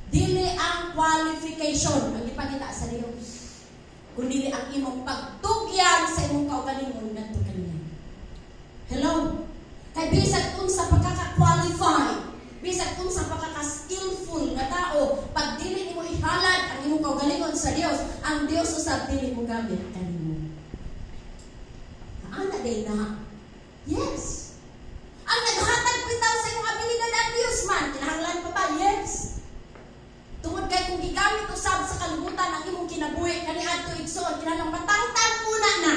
Dili ang qualification ang ipangita sa Dios, kundi ang imong pagtugyan sa imong kaugalingon ngadto kaniya. Hello? Kay bisag unsa pagkaka-qualify, bisag unsa pagkaka-skillful nga tao, pag dili nimo ihalad ang imong kaugalingon sa Dios, ang Dios usab dili mo gamit kanimo. Ana day na. Yes. Ang naghatag bitaw sa imong abilidad ang Dios man, kinahanglan pa ba? Yes. Tungod kay kung gigamit usab sa kalibutan ang imong kinabuhi kaniadto, igsoon, kinahanglan matangtang una na.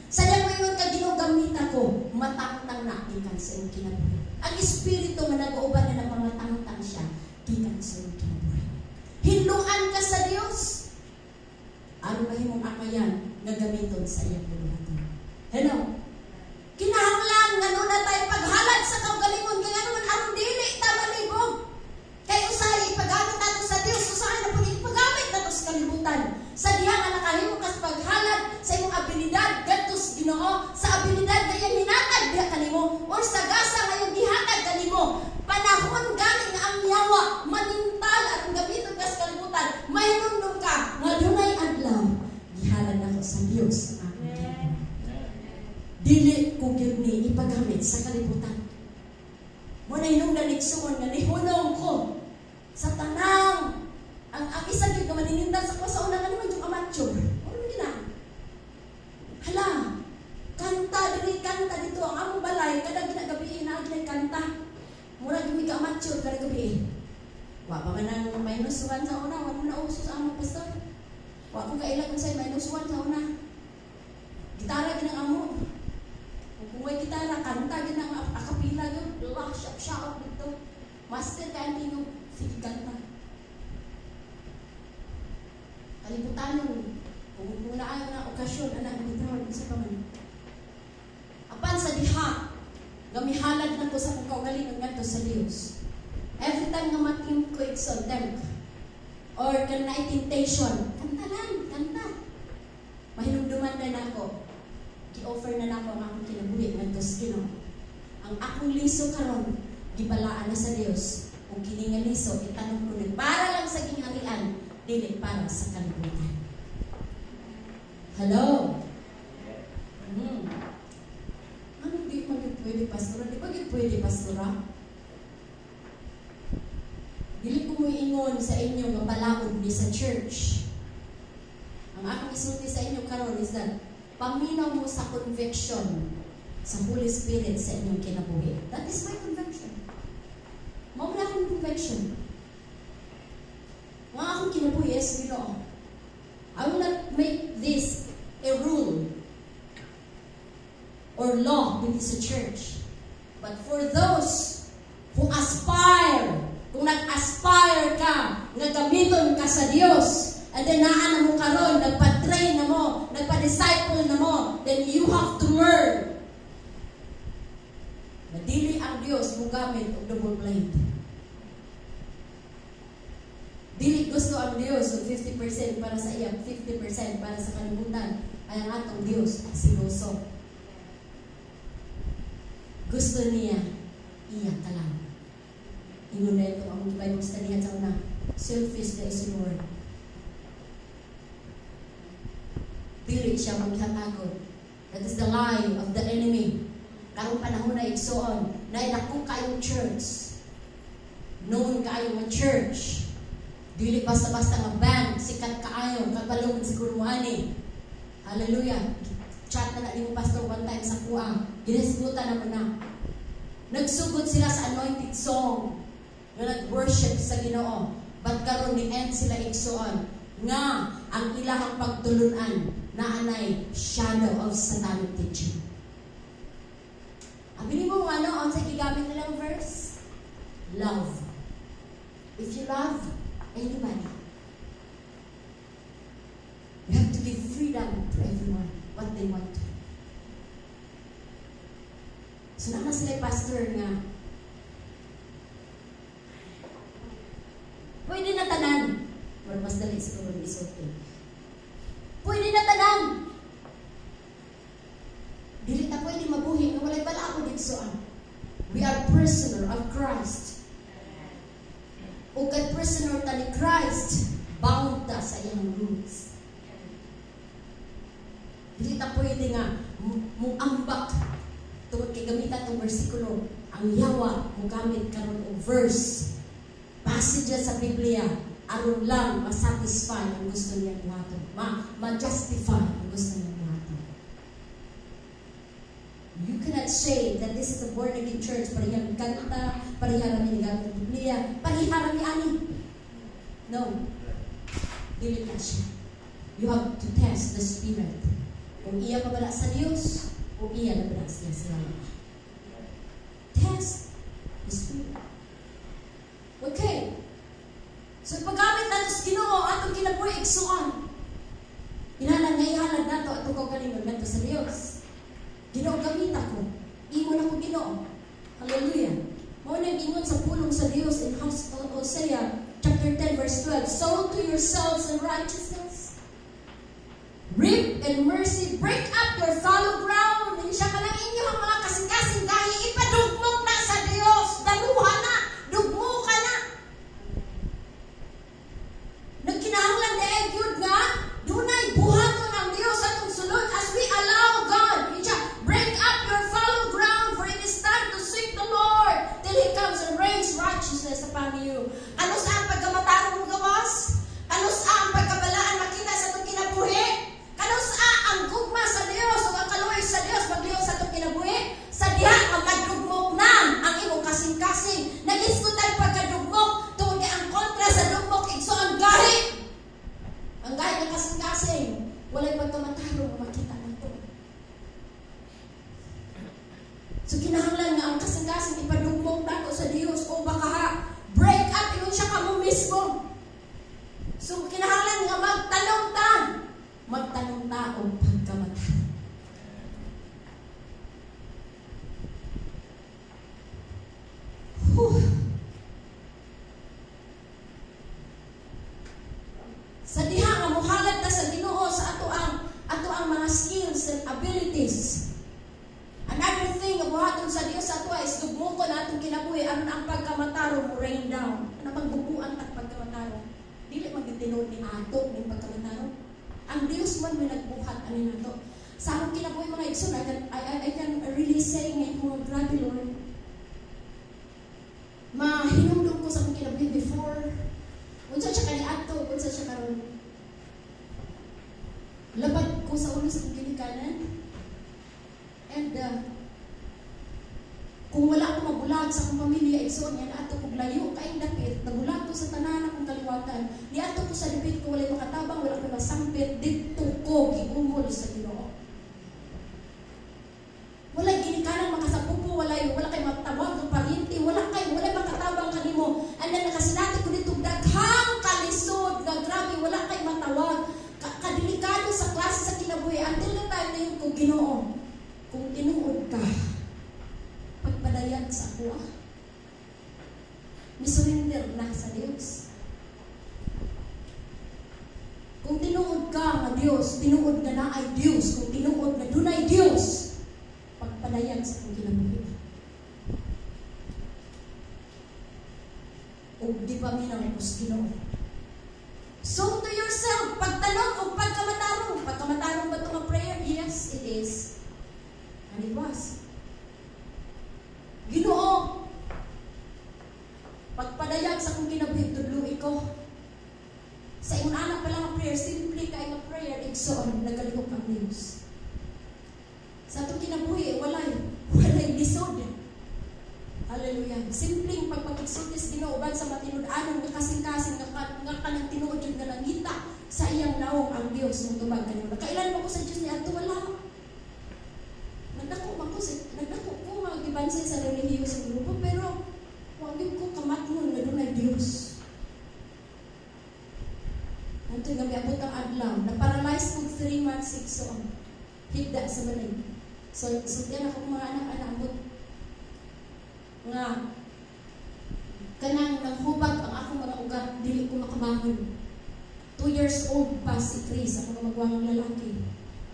Sa diyang moingon ka, "Ginoo, gamita ko," matangtang na gikan sa imong kinabuhi. Ang espiritu nga nag-uuban na napamatangtang siya gikan sa imong kinabuhi. Hinluan ka sa Dios aron mahimong akayan nga gamiton sa iyang buluhaton. Hello? Kinahanglan nga nuna tayo paghalad sa kaugalingon kay ngano man aron dili ta malibog. Kay usahay ipagamit nato sa Dios, usahay na pud ipagamit nato sa kalibutan. Sa diha nga nakahimo ka sa paghalad sa imong abilidad gadto sa Ginoo, sa abilidad nga iyang hinatag diha kanimo or sa gasa nga iyang gihatag kanimo, panahon gani nga ang yawa manintal aron gamiton ka sa kalibutan, mahinumdum ka nga dunay adlaw gihalad nako sa Dios ang akong kinabuhi. Dili ko gyud ni ipagamit sa kalibutan. Mo na hinungdan, igsuon, nga nihunong ko sa tanang ang isa gyud nga maninindal sa ko sa una nga naman yung amateur. Ano man gina? Hala, kanta diri, kanta dito ang among balay kada ginagabi na ginay kanta. Mura gyud mi ka amateur kada gabi. Wa pa man ang -1 sa una, wa man na uso sa among pastor. Wa ko kaila kung say -1 sa una. Gitara gid ang amo. Kung may gitara, kanta gid ang akapila gyud, lah shout shout dito. Master ka ang tingog, sige kanta. Kalibutan kung naay nga okasyon ana gitara sa pa man. Apan sa diha, gamihalad na ko sa akong kaugalingon ngadto sa Dios. Every time nga matim ko, igsoon, tempt or kanay temptation, kanta lang, kanta. Mahinumduman na nako. Gi-offer na nako ang akong kinabuhi ngadto sa Ginoo. Ang akong liso karon gibalaan na sa Dios. Ug kini nga liso itanom ko ni para lang sa gingharian, dili para sa kalibutan. Hello? Ano di man gyud pwede, pastora? Di ba gyud pwede, pastora? Dili ko moingon sa inyo nga balaod ni sa church. Ang akong isulti sa inyo karon is that paminaw mo sa conviction sa Holy Spirit sa inyong kinabuhi. That is my conviction. Mao na akong conviction. Nga akong kinabuhi, yes, Ginoo. I will not make this a rule. or law dito sa church. But for those who aspire, kung nag-aspire ka, nga gamiton ka sa Dios, and then naa na mo karon, nagpa-train na mo, nagpa-disciple na mo, then you have to learn na dili ang Dios mo gamit og double blade. Dili gusto ang Dios og 50% para sa iya, 50% para sa kalibutan. Ay ang atong Dios siloso. Gusto niya, iya ka lang. Ingon na ito ang Bible study sa una. Selfish na si Lord. Dili siya maghatagod. That is the lie of the enemy. Karong panahon na, igsoon, na dako kayong church. Known kaayo nga church. Dili basta-basta nga band, sikat kaayo, kabalo siguro mo ani. Hallelujah. Chat na na nimo, pastor, one time sa kuang. Ginisgutan na mo na. Nagsugod sila sa anointed song nga nag-worship sa Ginoo. But karon ni end sila, igsoon, nga ang ilahang pagtulunan na anay shadow of satanic teaching. Abi nimo ano, unsa gigamit nilang verse? Love. If you love anybody, you have to give freedom to everyone what they want to. So naa sila pastor nga pwede na tanan. Or mas dali siguro isulti. Pwede na tanan. Dili ta pwede mabuhi nga walay balaod, igsoon. We are prisoner of Christ. Ug kay prisoner ta ni Christ, bound ta sa iyang rules. Dili ta pwede nga muambak tungod kay gamitan tong bersikulo. Ang yawa mogamit karon og verse, passages sa Biblia, aron lang ma-satisfy ang gusto niya buhaton, ma-justify ang gusto niya buhaton. You cannot say that this is a born again church, parehang kanta, pareha rami ni gamit ng Biblia, pareha rami ani. No. Dili na siya. You have to test the spirit. Kung iya pa bala sa Dios, o iya na bala siya sa yawa. Test the spirit. Okay. So paggamit nato sa Ginoo atong kinabuhi, igsoon. Kinahanglan nga ihalad nato atong kaugalingon ngadto sa Dios. Ginoo, gamit ako. Imo na ko, Ginoo. Hallelujah. Mao nang ingon sa pulong sa Dios in Hosea chapter 10 verse 12, "Sow to yourselves in righteousness. Reap in mercy, break up your fallow ground." Hindi siya kanang inyong mga kasing-kasing gahi, ipadugmok na sa Dios. Daluha na, dugmuka na. Nagkinahanglan na gyud nga dunay buhaton ang Dios atong sulod as we allow God. Hindi siya, "Break up your fallow ground, for it is time to seek the Lord till He comes and rains righteousness upon you." Ano sa ang pagkamatarong mo gawas? Ano sa ang pagkabalaan makita sa atong kinabuhi? Ano sa ang gugma sa Dios o ang kaluoy sa Dios magliw sa atong kinabuhi? Sa diha nga madugmok na ang imong kasing-kasing. Nagisgutan pagkadugmok tungod kay ang kontra sa dugmok, igsoon, gahi. Ang gahi ng kasing-kasing, walay pagkamatarong nga makita nato. So kinahanglan nga ang kasing-kasing ipadugmok nato sa Dios o baka ha, break up ingon siya kamo mismo. So kinahanglan nga magtanong ta. Magtanong ta og pagkamatay. Whew. Sa diha nga mohalad ta sa Ginoo sa ato ang mga skills and abilities. Another thing nga buhaton sa Dios sa ato is dugmokon atong kinabuhi aron ang pagkamatarong mo rain down. Ano bang bubuan tag pagkamatarong? Dili man gyud tinuod ni ato ning pagkamatarong. Ang Dios man may nagbuhat ani nato. Sa akong kinabuhi, mga igsoon, I can really say nga mo, grabe, Lord. Mahinumdum ko sa akong kinabuhi before. Unsa siya kaniadto, unsa siya karon. Labad ko sa ulo sa akong ginikanan. And kung wala ako mabulag sa akong pamilya, igsoon, nga naadto kog layo kaayong dapit, nabulag ko sa tanan akong kaliwatan. Niadto ko sa dapit ko walay makatabang, wala ko masampit, didto ko giumol sa Ginoo. ko, "Ginoo, kung tinuod ka, pagpadayag sa ako ah." Misurrender na sa Dios. Kung tinuod ka nga Dios, tinuod nga naay Dios, kung tinuod nga dunay Dios, pagpadayag sa akong kinabuhi. Ug di pa minaw ko sa Ginoo. So to yourself, pagtanong o pagkamatarong. Pagkamatarong ba ito nga prayer? Yes, it is. And it was. "Ginoo, pagpadayag sa akong kinabuhi, tudloi ko." Sa imong anak pa lang ang prayer, simple kay nga prayer, igsoon, nagalihok ang Diyos. Sa atong kinabuhi, walay lisod. Hallelujah. Simpleng pagpakigsulti sa Ginoo uban sa matinud-anon nga kasing-kasing nga kanang tinuod jud nga nangita sa iyang nawong ang Dios motubag kanimo. Nakailan mo ko sa Dios ni adto? Wala. Nagdako ko nga gibansay sa relihiyosong grupo, pero wa gyud ko kamatngon nga dunay Dios. Anto nga miabot ang adlaw, na-paralyze ko 3 months, igsoon. Higda sa balay. So sultian ako mga anak-anak ambot nga kanang nanghubag ang akong mga ugat, dili ko makabangon. 2 years old pa si Chris, ako nga magwang lalaki.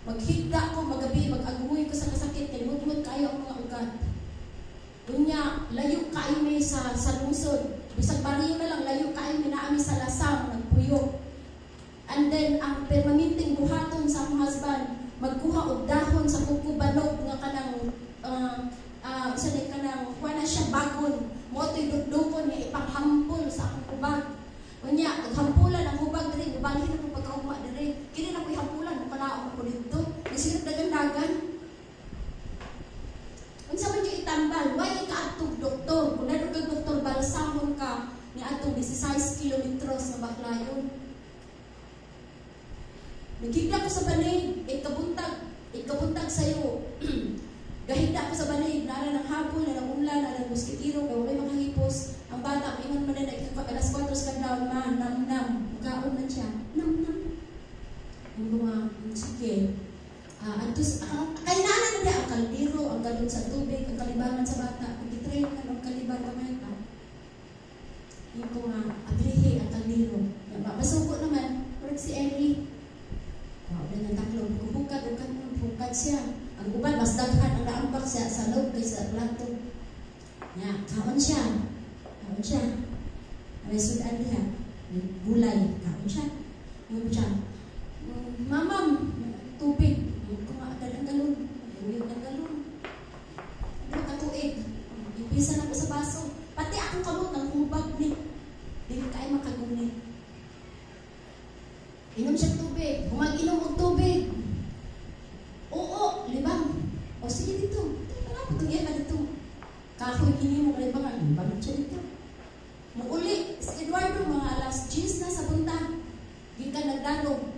Maghigda ko, magabi, mag-aguhoy ko sa kasakit, kay mutmut kayo ang mga ugat. Unya, layo kayo mi sa lungsod. Bisag baryo na lang, layo kayo mi naami sa lasang, nagpuyo. And then, ang permanenteng buhaton sa akong husband, magkuha og dahon sa kukubalog nga kanang sa di kanang kuha na siya bagon mo to'y dukdukon nga ipanghampol sa akong hubag. Unya hampulan ang hubag diri, mubalhin ako pagkaugma diri, kini na ko'y hampulan, mukalaom ako didto, nisilip dagan-dagan. Unsa man gyud itambal, way kaadtog doktor? Kung nadto kag doktor, balsamon ka ni atong 16 kilometros nga baklayon. Naghigda ko sa banig, ikabuntag sayo. Gahigda ko sa banig, nara ng hapon, nara ng umlan, nara ng moskitiro, kaya walay makahipos. Ang bata, ingon man na, alas 4 sa kadlaw, ma, nam-nam, mukaon man siya, nam-nam. Ang mga, sige. Antos, kay nana na niya, ang kaldero, ang galon sa tubig, ang kalibangan sa bata, ang gitrain ka, ang kaliban kamay pa. Yung ko nga, abrihe ang kaldero. Masuko naman, pero si Ellie, wow, na ng taklong, hukad, hukad, hukad siya. Ang uban, mas daghan ang naambak siya sa loob kaysa plato. Ya, kaon siya. Kaon siya. May sudan niya. May gulay. Kaon siya. Ngayon siya, "Mamam, tubig." Kung agad ang galon. Uyog ang galon. Ano katuig? Ipisa na ko sa baso. Pati akong kamot ng hubag ni. Dili kayo makagunit. Inom siya tubig. Humag-inom og tubig. Oo, libang. O sige dito. Tara, patungyan na dito. Kahoy kini mo libang. Libang siya dito. Muuli, si Eduardo, mga alas 10 na sa buntag. Gikan nagdalog.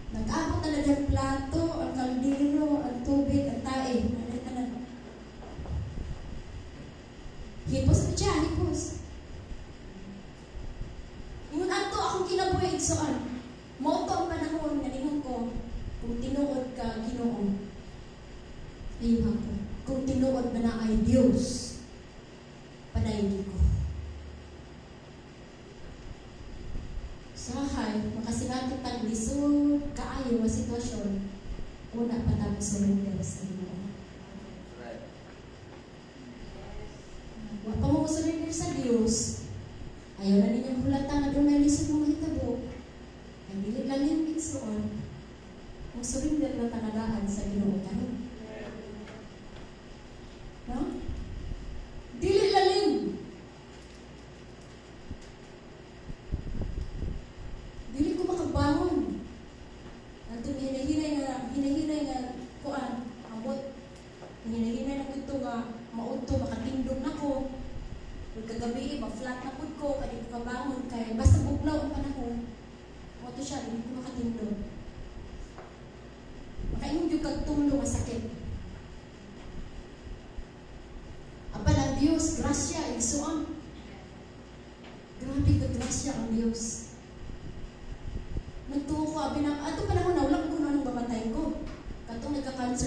Nag-abot na ng plato, ang kaldero, ang tubig, ang tae. Hipos na siya, hipos. Ingon ato akong kinabuhi, igsoon. Mao to ang panahon nga ningon ko, kung tinuod ka, Ginoo, ayuha ko. Kung tinuod na naay Dios, padayon ko. Sahay, makasinati tang lisod kaayo nga sitwasyon, una pa ta mo surrender sa Ginoo. Wa pa mo surrender sa Dios, ayaw na ninyong hulata nga dunay lisod mo mahitabo. Ay dili lalim igsoon. Mo surrender na tangadaan sa Ginoo karon. No? Dili lalim. Dili ko makabangon. Adto hinahinay nga kuan, ambot. Hinahinay na gudto nga maudto makatindog nako. Ug kagabi ma-flat na pud ko kay di ko kabangon kay basta bugnaw ang panahon. Moto siya dili ko makatindog. Makaingon gyud kag tulo nga sakit. Apan ang Dios, grasya igsuon. Grabe ka grasya ang Dios. Nagtuo ko abi na ato panahon na wala ko anong mamatay ko. Katong nagka-cancer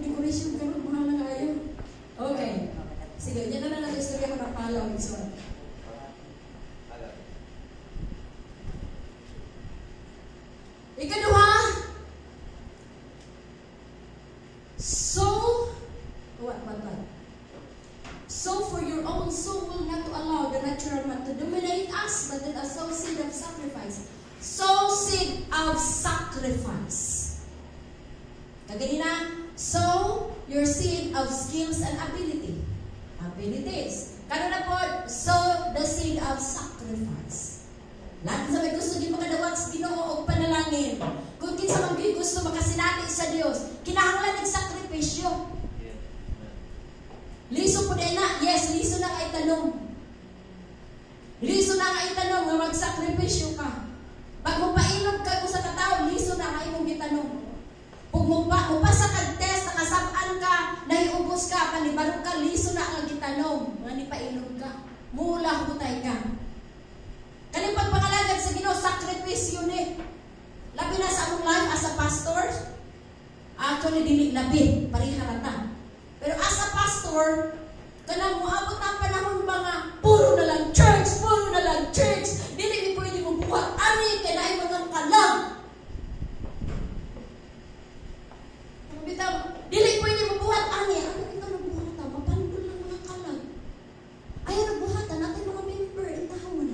kong decoration karon, mahal na kayo. Okay. Sige, yan na lang ang istorya ko ng palaw. So, ikaduha, so, what? So for your own soul, not to allow the natural man to dominate us, but let us sow seed of sacrifice. Sow seed of sacrifice. Kaganina, sow your seed of skills and ability. Abilities. Karon na po, sow the seed of sacrifice. Lahat sa may gusto di makadawat sa Ginoo og panalangin. Kung kinsa man gyud gusto makasinati sa Dios, kinahanglan og sakripisyo. Liso po din na. Yes, liso na nga itanom. Liso na nga itanom nga magsakripisyo ka. Pag mupainom ka kung sa katao, liso na nga imong gitanom. Pag mupasa kag test, nakasab-an ka, nahiubos ka, panibalog ka, liso na nga gitanom. Nga nipainom ka. Mula hutay ka. Kaning pagpangalagad sa Ginoo, sakripisyo ni. Labi na sa among life as a pastor, actually dili labi, pareha ra. Pero as a pastor, kanang moabot ang panahon mga puro na lang church, puro na lang church. Dili mi pwede mo buhat ani kay naay mga kalag. Bitaw, dili pwede mo buhat ani. Ano kita nagbuhat ta? Mapandol lang mga kalag. Ayaw nagbuhatan natin mga member in town.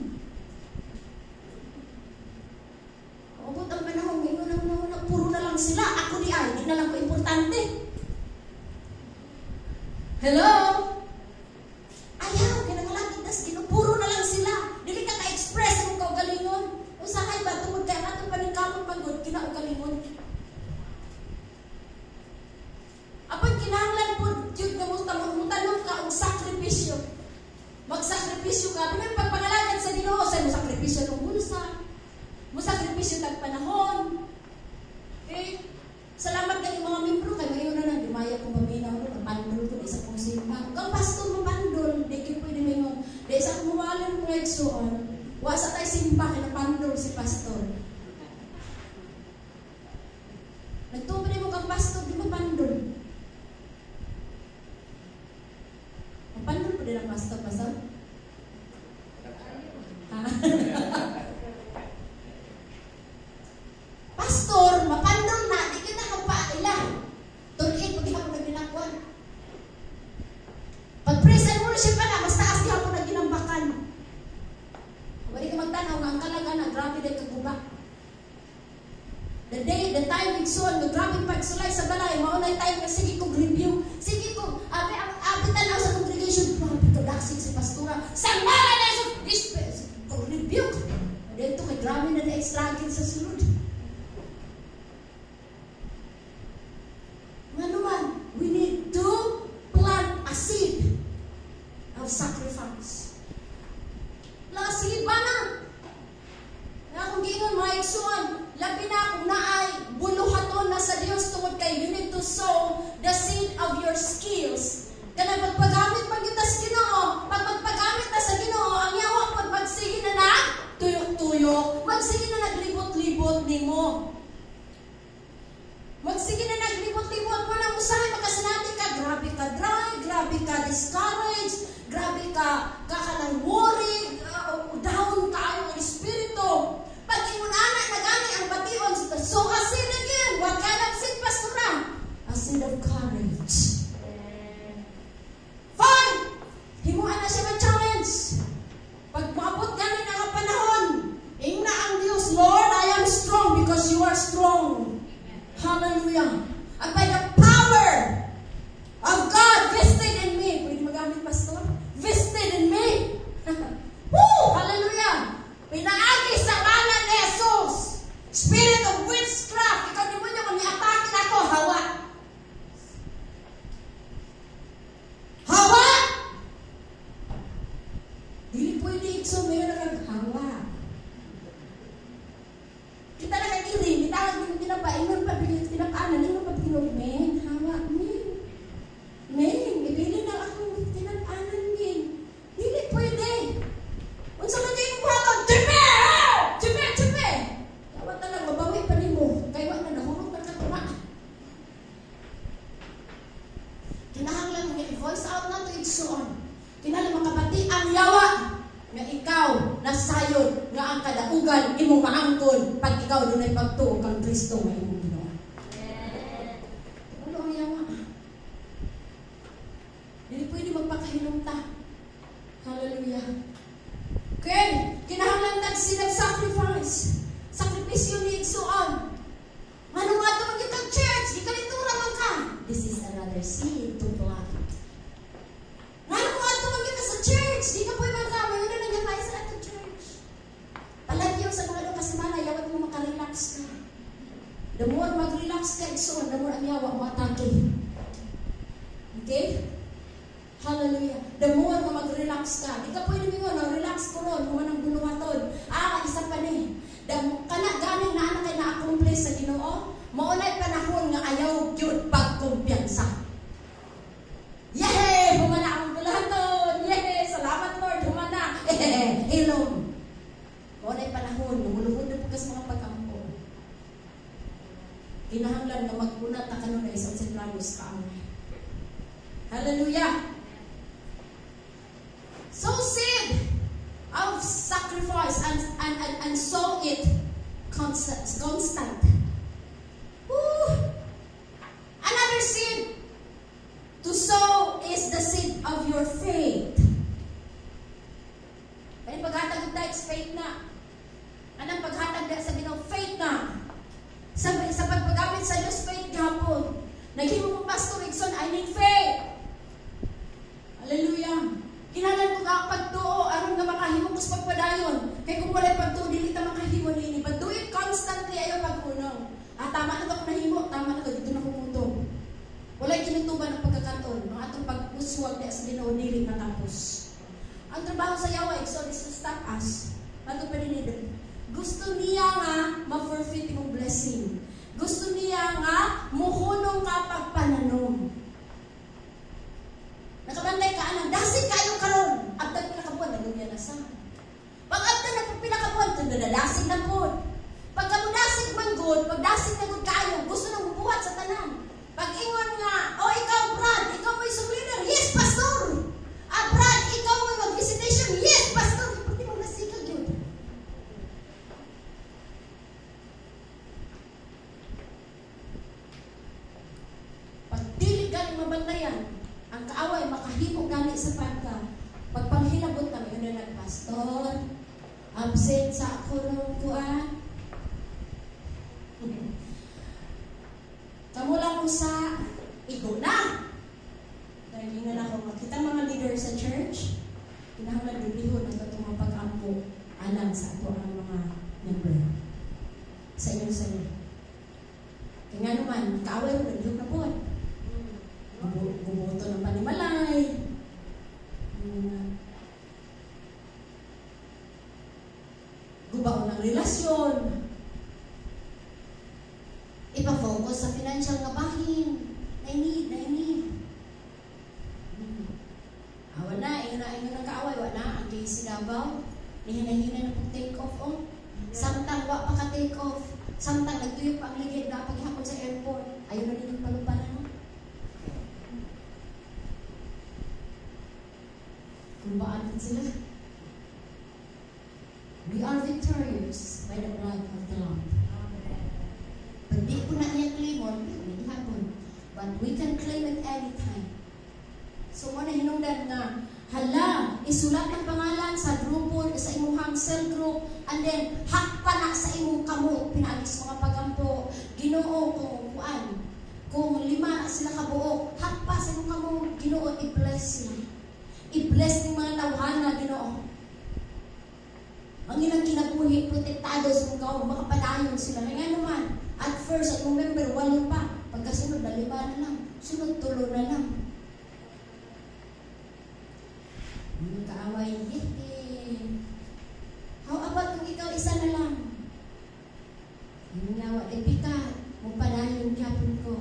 Abot ang panahon, ngayon na, puro na lang sila. Ako di ay, di na lang ko importante. Hello? Ayaw, kinangalagid tas ginupuro na lang sila. Dili ka ka-express ang kaugalingon. Usahay ba, tungod kay atong paningkamot magod, kinaugalingon. Apan kinahanglan po, yun nga mo, mutanong ka og sakripisyo. Magsakripisyo ka. Pero yung pagpangalagad sa Ginoo, sa mo sakripisyo ng bulsa, mo sakripisyo tag panahon. Okay? Salamat kay mga membro kay mayo na nang dumaya ko maminaw no pandol ko isa kong simba. Kang pastor mo pandol, di gyud pwede maingon. Di sa akong muwalon mga igsuon, wa sa tay simba kay napandol si pastor. Nagtuo pa mo kang pastor, di mo pandol. Mapandol pa din ang pastor, pastor? Ha? Pastor, mapandol na, di kita magpaila. Tuloy, pag hapon na ginakwan. Pag praise and worship na, mas taas di hapon na ginambakan. Wala ka magtanaw nga ang kalaga na, grabe din kaguba. The day, the time, igsoon, no, grabe pagsulay sa balay, maunay time na sige kong review, sige kong, abi tanaw sa congregation, grabe kadaksik si pastora, sa ngalan na Jesus, rebuke. Dito kay grabe na na-struggle sa sulod. Nga naman, we need to plant a seed of sacrifice. La, sige ba na? Na akong giingon, mga igsuon, labi na kung naay buluhaton na sa Dios tungod kay you need to sow the seed of your skills. Kanang pagpagamit pag kita sa Ginoo, pag magpagamit na sa Ginoo, ang yawa pod magsige na na tuyok-tuyok, magsige na naglibot-libot nimo. Magsige na naglibot-libot mo nang usahay makasinati ka, grabe ka dry, grabe ka discouraged, grabe ka kanang worry, down kayo ang espiritu. Pag ingon ana nagani ang bation, so a seed again. What kind of seed, pastora? A seed of courage. Fine! Himuan na siya mag-challenge. Pag maabot gani na nga panahon, ingna ang Dios, Lord, I am strong because you are strong. Hallelujah. And by the power of God vested in me. Pwede magamit, pastor? Vested in me. Woo! Hallelujah. Pinaagi sa ngalan ni Jesus. Spirit of witchcraft. Ikaw demonyo, kung niatake na ako, hawa. Hawa! Dili pwede ikso, mayon na kang hawa. Kita na kang iri, bitawag din tinapa, ingon pa, tinapaanan, ingon pa, kadaugan imong maangkon pag ikaw dunay pagtuo kang Kristo nga imong Ginoo. Ano ang yawa? Dili pwede magpakahilom ta. Hallelujah. Okay, kinahanglan tag seed of sacrifice. Sakripisyo ni igsuon. Manong ato man gyud kang church, gikalintura man ka. This is another seed to plant. Nganong ato man gyud ka sa church, di ka pwede man ka, mayon na nangyay sa atong church. Palagyo sa mga ka semana, yawat mo makarelax ka. The more mag-relax ka, igsuon, the more ang yawa mo atake. Okay? Hallelujah. The more nga mag-relax ka, di ka pwede mingon, no, relax ko ron, human ang buluhaton. Ah, isa pa ni. Kana ganing naa na kay na-accomplish sa Ginoo, mao na'y panahon nga ayaw gyud pagkumpiyansa. Yay! Human na ang buluhaton. Yay! Salamat, Lord, human na. Eh, hilom. Mao na'y panahon nga muluhod na pud ka sa mga pag-ampo. Kinahanglan nga mag-unat ta kanunay sa unsay plano sa kaaway. Hallelujah! Sow seed of sacrifice and sow it constant. Constant. Woo! Another seed to sow is the seed of your faith. Kaya paghatag og tithes, faith na. Anang paghatag sa Ginoo, faith na. Sa pagpagamit sa Diyos, faith gihapon. Naghimo mo Pastor Rickson, I need faith. Hallelujah. Kinahanglan ko ka pagtuo aron nga makahimo ko sa pagpadayon. Kay kung walay pagtuo, dili ta makahimo niini. But do it constantly, ayaw pag-unong. Ah, tama na to akong nahimo, tama na to, dito na ko mutong. Walay kinutuban ang pagkakaton, ang atong pag-uswag di sa Ginoo dili matapos. Ang trabaho sa yawa, igsoon, is to stop us. Mato pa din. Gusto niya nga ma-forfeit imong blessing. Gusto niya nga muhunong ka pagpananom. Nakabantay ka anang dasig kayo karon. Abtag pila ka buwan, nagumya na sa. Pag abtag na pila ka buwan, tunda dasig na pod. Pag kamo dasig man gud, pag dasig na gud kayo, gusto nang bubuhat sa tanan. Pag ingon nga, "Oh, ikaw, Brad, ikaw may leader." "Yes, pastor." "Ah, Brad, ikaw may mag-visitation." "Yes, pastor." Pati mo nasikag yun. Pag dili galing mabantayan, ang kaaway makahimo gani sa pagka pagpanghilabot na mayon na, "Pastor, absent sa ako nung kuan. Kamo lang usa, igo na." Dahil nga ako makita mga leader sa church, kinahanglan dublihon ang atong mga pag-ampo alang sa ato ang mga member. Sa inyong sala. Kaya nga naman, kaaway mo, naglihok na po. Guboto ng panimalay. Gubaon ng relasyon. Ipa-focus sa financial nga bahin. I need, I need. Awa na, ingon ang kaaway, wa na, ang KC Davao. Nihinay-hinay na pong take off, oh. Samtang wa pa ka take off. Samtang nagtuyok pa ang ligid, dapat gihapon sa airport. Ayaw na ninyong paluparan, no? Kumbaan sila. We are victorious by the blood of the Lamb. Pag di ko na niya claimon, di ko na gihapon. But we can claim it anytime. So, mo na hinungdan nga, hala, isulat ang pangalan sa grupo, sa imuhang cell group, and then, hakpa na sa imong kamot, pinaagi sa mga pagampo. Ginoo, kung kuan, kung lima na sila kabuok, hakpa sa imong kamot, Ginoo, i-bless sila. I-bless ng mga tawhana, Ginoo. Ang ilang kinabuhi, protektado sa mga kawo, makapadayon sila. Kaya naman, at first, at member, walo pa. Pagkasunod, na lima na lang. Sunod, tulo na lang. Mga kaaway, yehey. How about kung ikaw isa na lang? Yung yawa, epika, mupadayon gyapon ko.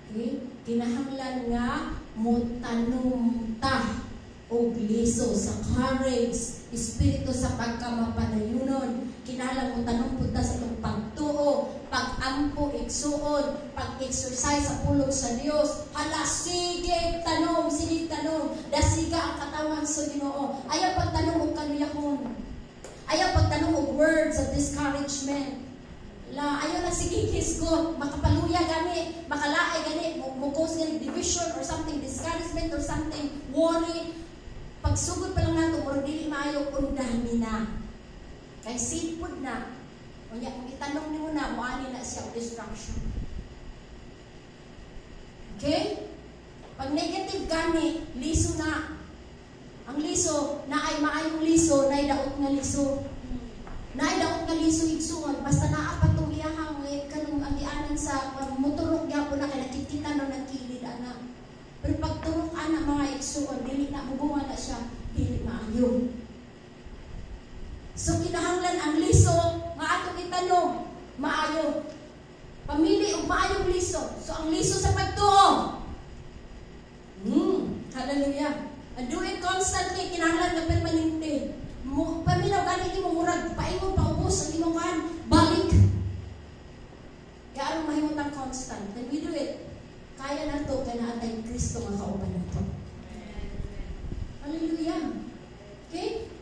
Okay? Kinahanglan nga motanom ta og liso sa courage, espiritu sa pagkamapanayunon. Kinahanglan mo tanom pud ta sa itong pagtuo, pag-ampo, igsuon, pag-exercise sa pulong sa Dios. Hala, sige tanom, sige tanom. Dasiga ang katawan sa Ginoo. Ayaw pagtanom og kanuyahon. Ayaw pagtanong og words of discouragement. La, ayaw na sige hisgot, makapaluya gani, makalaay gani, mo cause gani division or something, discouragement or something, worry. Pagsugod pa lang nato, murag dili maayo, undami na. Kay sipod na. Unya, kung itanong nimo na, muani na siya og destruction. Okay? Pag negative gani, liso na. Ang liso, na ay maayong liso, na ay daot nga liso. Na ay daot nga liso igsuon, basta naa pa tong iyahang kanong ang gianan sa motorok gyapon na kay nakikita no nagkilid ana. Pero pag turok ana, mga igsuon, dili na mubunga na siya, dili maayo. So kinahanglan ang liso nga atong itanom maayo. Pamili og maayong liso. So ang liso sa pagtuo. Hallelujah. And do it constantly, kinahanglan nga permanente. Mo paminaw gani nimo, murag paingon paubos ang imong kan, balik. Kaya aron mahimutang constant. Then we do it. Kaya na to kay naa tay Kristo nga kauban nato. Hallelujah. Okay?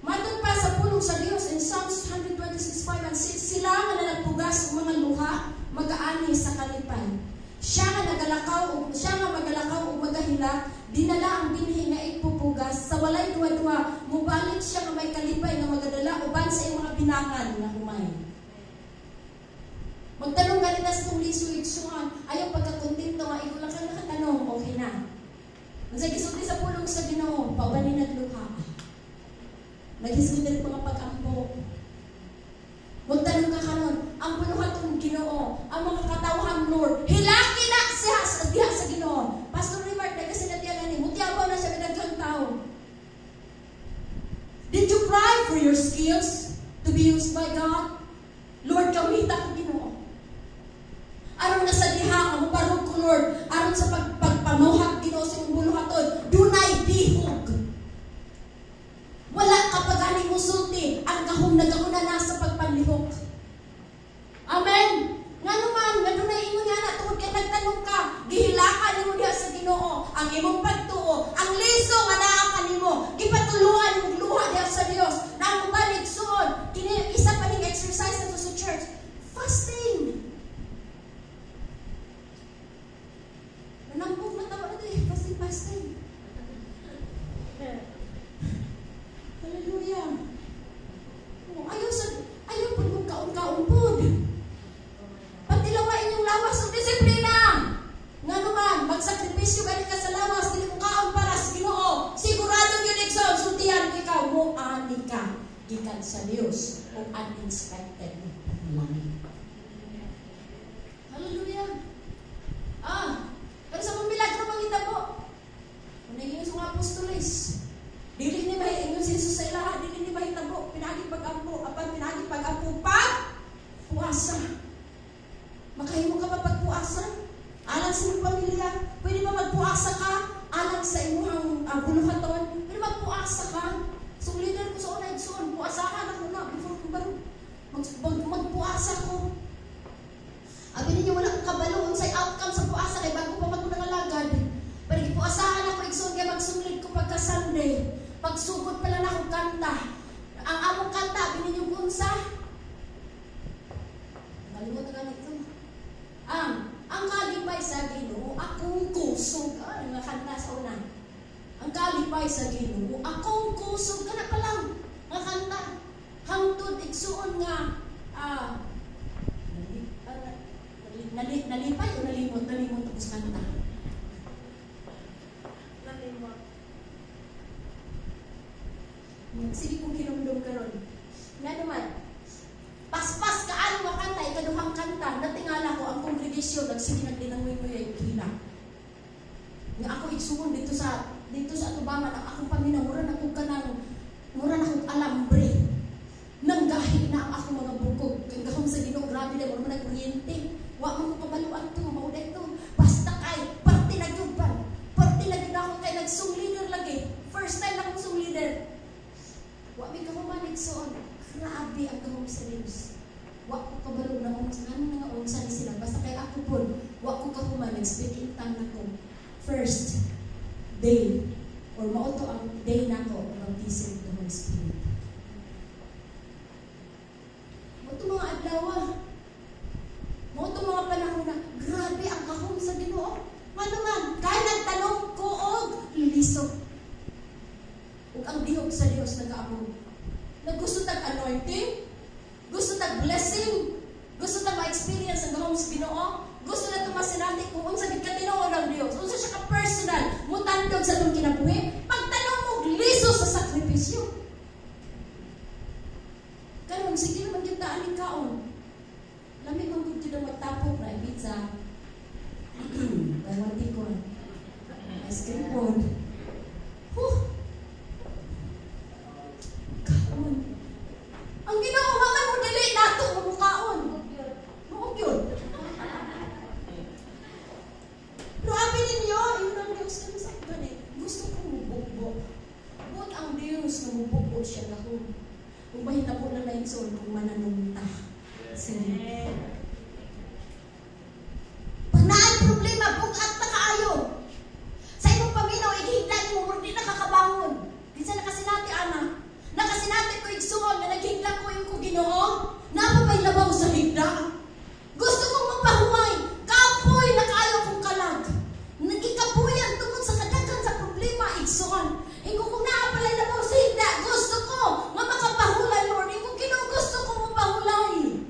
Matod pa sa pulong sa Dios in Psalms 126:5 and 6, sila nga nagpugas og mga luha, magaani sa kalipay. Siya nga magalakaw ug magahilak, dinala ang binhi nga ipupugas sa walay duwa-duwa, mubalik siya nga may kalipay nga magadala uban sa iyang mga binangan nga humay. Magtanong ganita sa itong liso igsuhan, ayaw pagkakontento nga ikaw lang ka nakatanong, okay na. Unsay gisulti sa pulong sa Ginoo, paubanin nagluha. Naghisgot diri mga pag-ampo. Magtanong ka karon, ang buluhaton Ginoo, ang mga katawhan, Lord, hilaki na siya sa diha sa Ginoo. Pastor Remark, kasi natiyan ni, mutiyabaw na siya daghang tao. Did you cry for your skills to be used by God? Lord, gamita ko, Ginoo. Aron nga sa diha nga mobarog ko, Lord, aron sa pagpamuhat, Ginoo, sa imong buluhaton, dunay bihog. Wala ka pa gani musulti, ang gahom nagahuna na sa pagpanlihok. Amen. Nga naman, nga dunay ingon nga na tungod kay nagtanong ka, gihilakan nimo diha sa Ginoo ang imong pagtuo, ang liso nga naa kanimo, gipatuluan imong luha diha sa Dios. Na ang uban igsuon, kini isa pa ning exercise nato sa church, fasting. Nanambok na tawa na to eh, fasting, fasting. Hallelujah. Oh, ayaw sa ayaw pag kaon-kaon pod. Patilawain yung lawas ng disiplina. Nga naman, magsakripisyo gani ka sa lawas, dili mo kaon para sa Ginoo. Sigurado gyud igsoon, sultihan ko ikaw, mo ani ka gikan sa Dios og unexpected langit. Hallelujah. Ah, pero sa mga milagro manghitabo. Kung naging sa mga apostoles, dili ni mahiingon si Jesus sa ilaha, dili ni mahitabo, pinagi pag-ampo, apan pinagi pag-ampo pag puasa. Makahimo ka ba pagpuasa? Alang sa imong pamilya, pwede ba magpuasa ka? Alang sa imong buluhaton, pwede magpuasa ka? So leader ko sa una igsoon, puasahan ako na before ko baro. Magpuasa ko. Abi ninyo wala akong kabalo unsay outcome sa puasa kay bago pa man ko nangalagad. Pero gipuasahan ako igsoon kay magsunglid ko pagka Sunday. Pagsugod pa lang ako kanta. Ang among kanta, abi ninyo unsa? Nakalimutan ka nito. Ang kalipay sa Ginoo, akong kusog. Ah, nga kanta sa una. Ang kalipay sa Ginoo, akong kusog. Kana pa lang nga kanta. Hangtod igsuon nga nalipay o nalimot, nalimot ako sa kanta. Nalimot. Sige kong kinumdum karon. Nga naman, paspas kaano nga kanta, ikaduhang kanta, natingala ko ang congregation, nagsige naglinangoy-ngoy hila. Nga ako igsuon dito sa atubangan, ang akong paminaw, mura na kong kanang, mura na kong alambre. Nanggahi na ang akong mga bukog. Kay gahom sa Ginoo, grabe na, mura man nagkuryente. Wa man ko kabaluan to, mauday to. Basta kay, parte na gyud ba? Parte na gyud ako kay nagsung leader lagi. First time akong sung leader. Wa mi kahuman igsoon. Grabe ang gahom sa Dios. Wa ko kabalo na unsa nga unsa ni sila. Basta kay ako pud, wa ko kahuman nag-speak in tongue nako. First day or mao to ang day nako baptism of the Holy Spirit. Liso. Ug ang lihok sa Dios nagaabot. Naggusto tag anointing, gusto tag blessing, gusto tag ma-experience ang gahom sa Ginoo, gusto na tumasinati kung unsa gid ka tinuod ang Dios, unsa siya ka personal, mutandog sa atong kinabuhi, pagtanong mo liso sa sakripisyo. Karon sige naman kita ani kaon. Lami man gud kita magtapok na pizza. Buy one take one. Ice cream pod. Huh. Kaon. Ang Ginoo wa man mo dili nato mo mukaon. Muog yun. Pero abi ninyo, yun ang Diyos kami sa gani. Gusto ko mubukbok. Buot ang Diyos nga mubukbok siya gahom. Kung mahitabo na lang igsoon kung mananong ta. Sige. Pag naay problema, bugat na kaayo. Sa imong paminaw, ighigla mo, murag di nakakabangon. Kinsa nakasinati, ana? Nakasinati ko igsuon nga naghigla ko yung ko Ginoo. Naa pa labaw sa higla. Gusto kong mapahuway. Kapoy na kaayo kong kalag. Nagikapuyan tungod sa kadaghan sa problema, igsuon. Ingo kung naa pala'y labaw sa higla, gusto ko nga makapahulay, Lord. Ingo Ginoo, gusto ko mapahulay.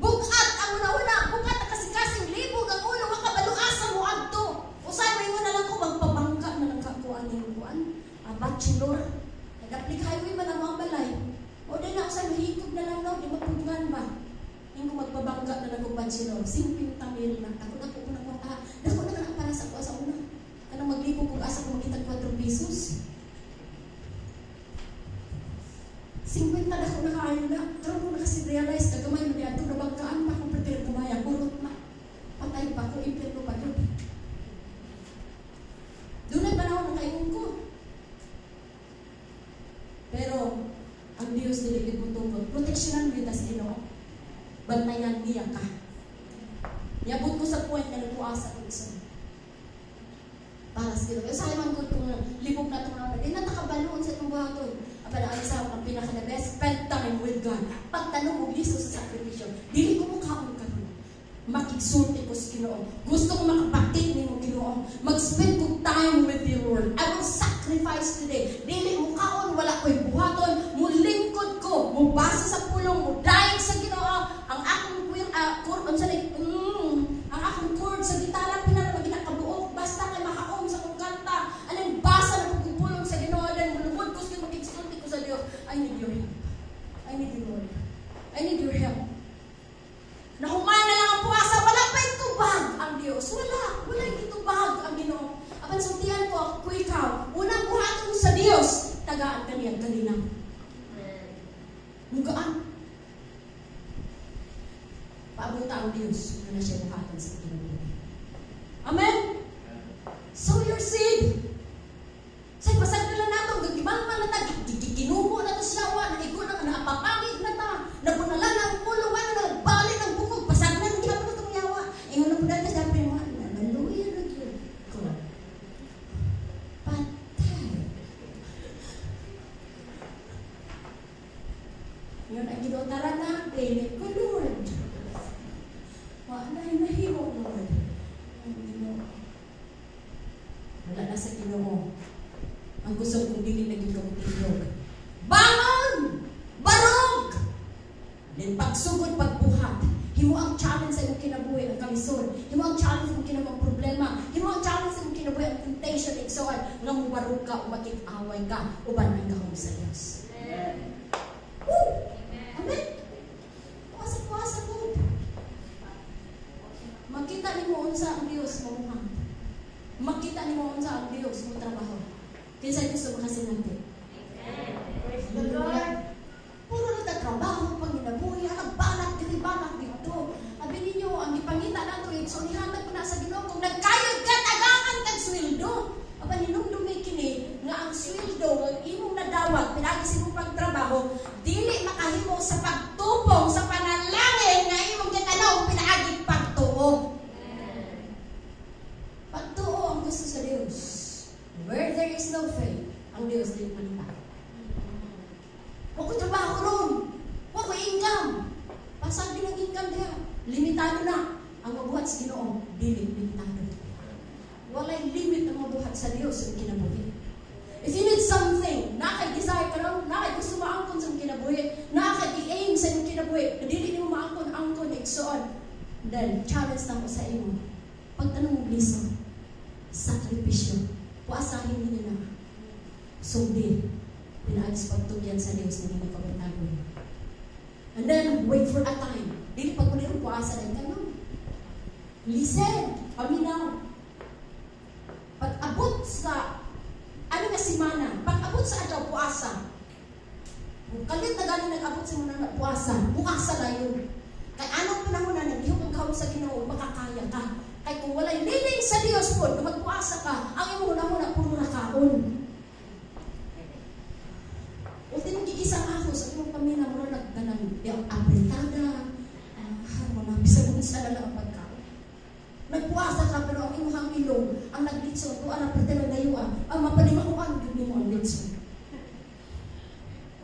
Bugat ang una-una, bugat ang kasing-kasing, libog ang ulo, makabalo asa mo adto. Usay mo ingon na lang ko magpabangka na lang ka ko aning kuan, bachelor. Nag-apply highway man ang mga balay. O di na usay mahikog na lang daw, di mapugnan ba? Ingo magpabangka na lang ko bachelor, 50,000 na. Dako na ko na kwarta. Dako na ka para sa ko sa una. Kanang maglibog kog asa ko makita 4 pesos. 50 dako na kaayo na. Karon ko na kasi realize kagamay man diadto nabangkaan pa kung perti kumaya kurot na. Patay pa ko impyerno pa gyud. Dunay panahon na kaingon ko. Pero ang Dios dili gid motukod. Proteksyonan gyud ta sa Ginoo. Bantayan niya ka. Niabot ko sa point nga nagpuasa ko isa. Para sa Ginoo. Usahay man gud kung libog na itong naman. Di na takabaloon sa itong buhaton. Apan ang isa ang pinaka the best, spend time with God. Pagtanong og liso sa sakripisyo, dili ko mukaon karon. Makigsulti ko sa Ginoo. Gusto ko makabati nimo Ginoo. Mag-spend ko time with you, Lord. I will sacrifice today. Dili mo kaon, wala ko'y buhaton. Mulingkod ko, mubasa sa pulong, mudayeg sa Ginoo. Ang akong ang akong chord sa gitara pinara maginakabuok basta kay makaom sa kong kanta. Anong basa na pagpupulong sa Ginoo dan mulungkod ko sa makigsulti ko sa Dios. I need your help. I need you, Lord. I need your help. Nahuman na lang ang puasa, wala pa itubag ang Dios. Wala, wala itubag ang Ginoo. Apan sultihan ko, ako ikaw, unang buhaton sa Dios, tagaan ka niyang kalinaw. Mugaan. Paabuta ang Dios, ano na siya buhaton sa Ginoo. Amen? Sow your seed. Say, pasag na lang nato, gagimangman na ta, giginubo na to siya, wa, naigo na, naapapangig na ta, nabunalan ang ulo, wa, nagbali ng bukog, pasag na, hindi na itong yawa. Ingon na po natin, sabi mo, naluya na yun ko. Patay. Yun ang Ginoo, tara na, dili ko, Lord. Wa na, mahimo, Lord. Ang Ginoo. Wala na sa Ginoo. Ang gusto kong dili na gyud kamutindog. Bangon! Barog! Then pagsugod pagbuhat. Himo ang challenge sa imong kinabuhi ang kalisod. Himo ang challenge sa imong kinabuhi ang problema. Himo ang challenge sa imong kinabuhi ang temptation igsoon nga mubarog ka o makig-away ka uban ang gahom sa Dios. Amen. Woo! Amen. Puasa-puasa po. Makita nimo unsa ang Dios mamuhang. Makita nimo unsa ang Dios mo trabaho. Kinsa gusto makasinati? Praise the Lord. Puro na trabaho, panginabuhi, halag balak diri balak dito. Abi ninyo ang gipangita nato igsoon ihatag ko na sa Ginoo kung nagkayod ka tagaan kag sweldo. Apan hinumdumi kini nga ang sweldo nga imong nadawat pinaagi sa imong pagtrabaho dili makahimo sa pagtupong sa panalangin nga imong gitanaw pinaagi pagtuo. Pagtuo ang gusto sa Dios. Where there is no faith, ang Dios dili malita. Wa ko trabaho ron. Wa ko income. Pasag din ang income diha. Limitado na. Ang mabuhat sa Ginoo, dili limitado. Walay limit ang mabuhat sa Dios sa kinabuhi. If you need something, naa kay desire karon, naa kay gusto maangkon sa kinabuhi, naa kay gi-aim sa imong kinabuhi, na dili nimo maangkon angkon, igsoon, then challenge na ko sa imo. Pagtanong mo liso, sakripisyo, puasahin ninyo na. Sugdi, pinaagi sa pagtugyan sa Dios na hindi kabantagon. And then, wait for a time. Dili pag uli puasa na ka, no? Listen, paminaw. Pag abot sa, ano nga simana, pag abot sa adlaw puasa, kung kalit na galing nag-abot sa mga na puasa, puasa na yun. Kay anong panahon na naglihok ang gahom sa Ginoo, makakaya ka. Kay kung walay leading sa Dios po, na magpuasa ka, ang imong hunahuna puro na kaon. Ultimo gigisang ako sa imong pamilya mo na nagdanang yung apretada, wala bisag unsa na lang ang pagkaon. Nagpuasa ka pero ang imong ilong, ang naglitson, tuwa na pretendo dayuan, ang mapalimakuan gyud nimo ang litson.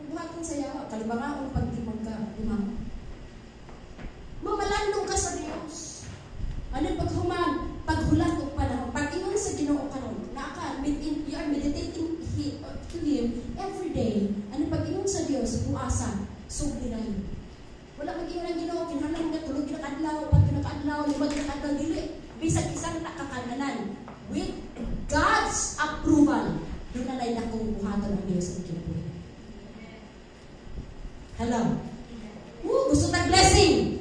Buhaton sa yawa, kalibangaon pag di magka limang. Mamalandong ka sa Dios. Ano paghuman, paghulat og panahon, pag ingon sa Ginoo karon, naa ka you are meditating to Him every day. Ano pag ingon sa Dios, puasa, sugdi na yun. Wala mag-ingon ang Ginoo, kinahanglan nga tulog gina kaadlaw, pag gina kaadlaw, lima gina kaadlaw, dili. Bisag isang nakakananan with God's approval, doon na na'y dakong buhaton ang Diyos ang kinabuhi. Hello? Woo, gusto tag blessing.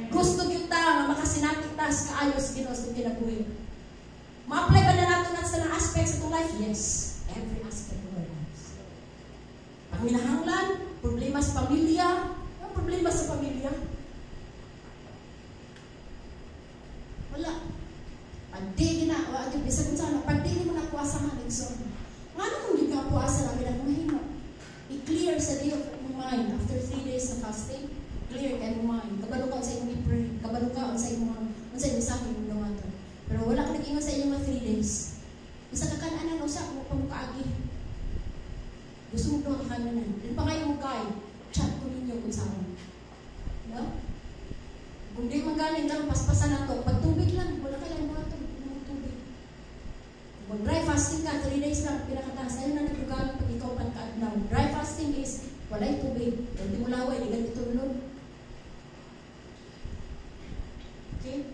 Gusto gyud ta nga makasinati ta sa kaayo sa Ginoo sa kinabuhi. Ma-apply ba na nato na sa aspect sa itong life? Yes. Every aspect of our lives. Pag minahanglan, problema sa pamilya, ang problema sa pamilya? Wala. Pag di gina, wa gyud bisag unsa na, pag di mo na puasahan igsoon. Ngano kung gyud nga puasa na ako mahimo? I-clear sa Dios imong mind after 3 days sa fasting. Clear kay imong mind. Kabalo ka unsa imong i-pray, kabalo ka unsa imong unsa imong mensahe imong dawaton. Pero wala ka nag-ingon sa inyong mga 3 days. Isa ka kananan usa mo pa mo kaagi. Gusto mo duha ka kananan. Din pa kayo mo kay chat ko ninyo kung saan. No? Kung di man galing karon paspasan na to, pag tubig lang, wala kay lang buhaton, inom tubig. Kung dry fasting ka, 3 days lang pinakataas. Ayun na naglugalan pag ikaw pan kaadlaw. Dry fasting is walay tubig, di mo laway, di ganito tulog. Okay?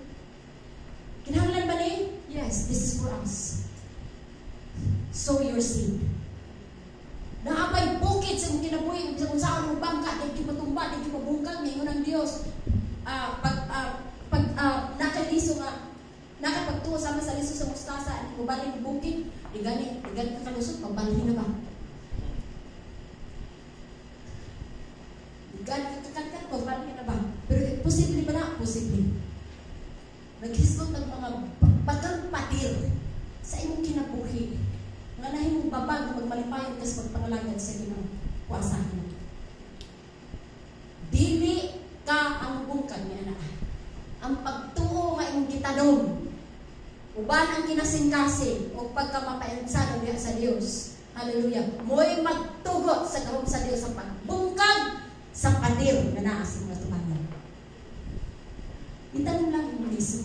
Kinahanglan ba ni? Yes, this is for us. Sow your seed. Naapay bukid sa imong kinabuhi, kung saan mo bangka, di matumba, di mabungkag, ngayon ang Dios. Pag nakaliso nga, nakapagtuo sama sa liso sa mustasa, mo balhin ang bukid, di gani kakalusot, magbalhin na ba? Di gani kakakalkat, magbalhin na ba? Pero posible ba na? Posible. Naghisgot ang mga bagang padir sa imong kinabuhi nga nahimong babag magmalipayon kas magpangalagad sa Ginoo. Puasahan. Dili ka ang bungkag niya na. Ang pagtuo nga imong gitanom, uban ang kinasingkasing o pagkamapainsan diha sa Dios. Hallelujah. Mo'y magtugot sa gahom sa Dios sa pagbungkag sa padir nga naa sa mga tubangan. Itanom lang imong liso.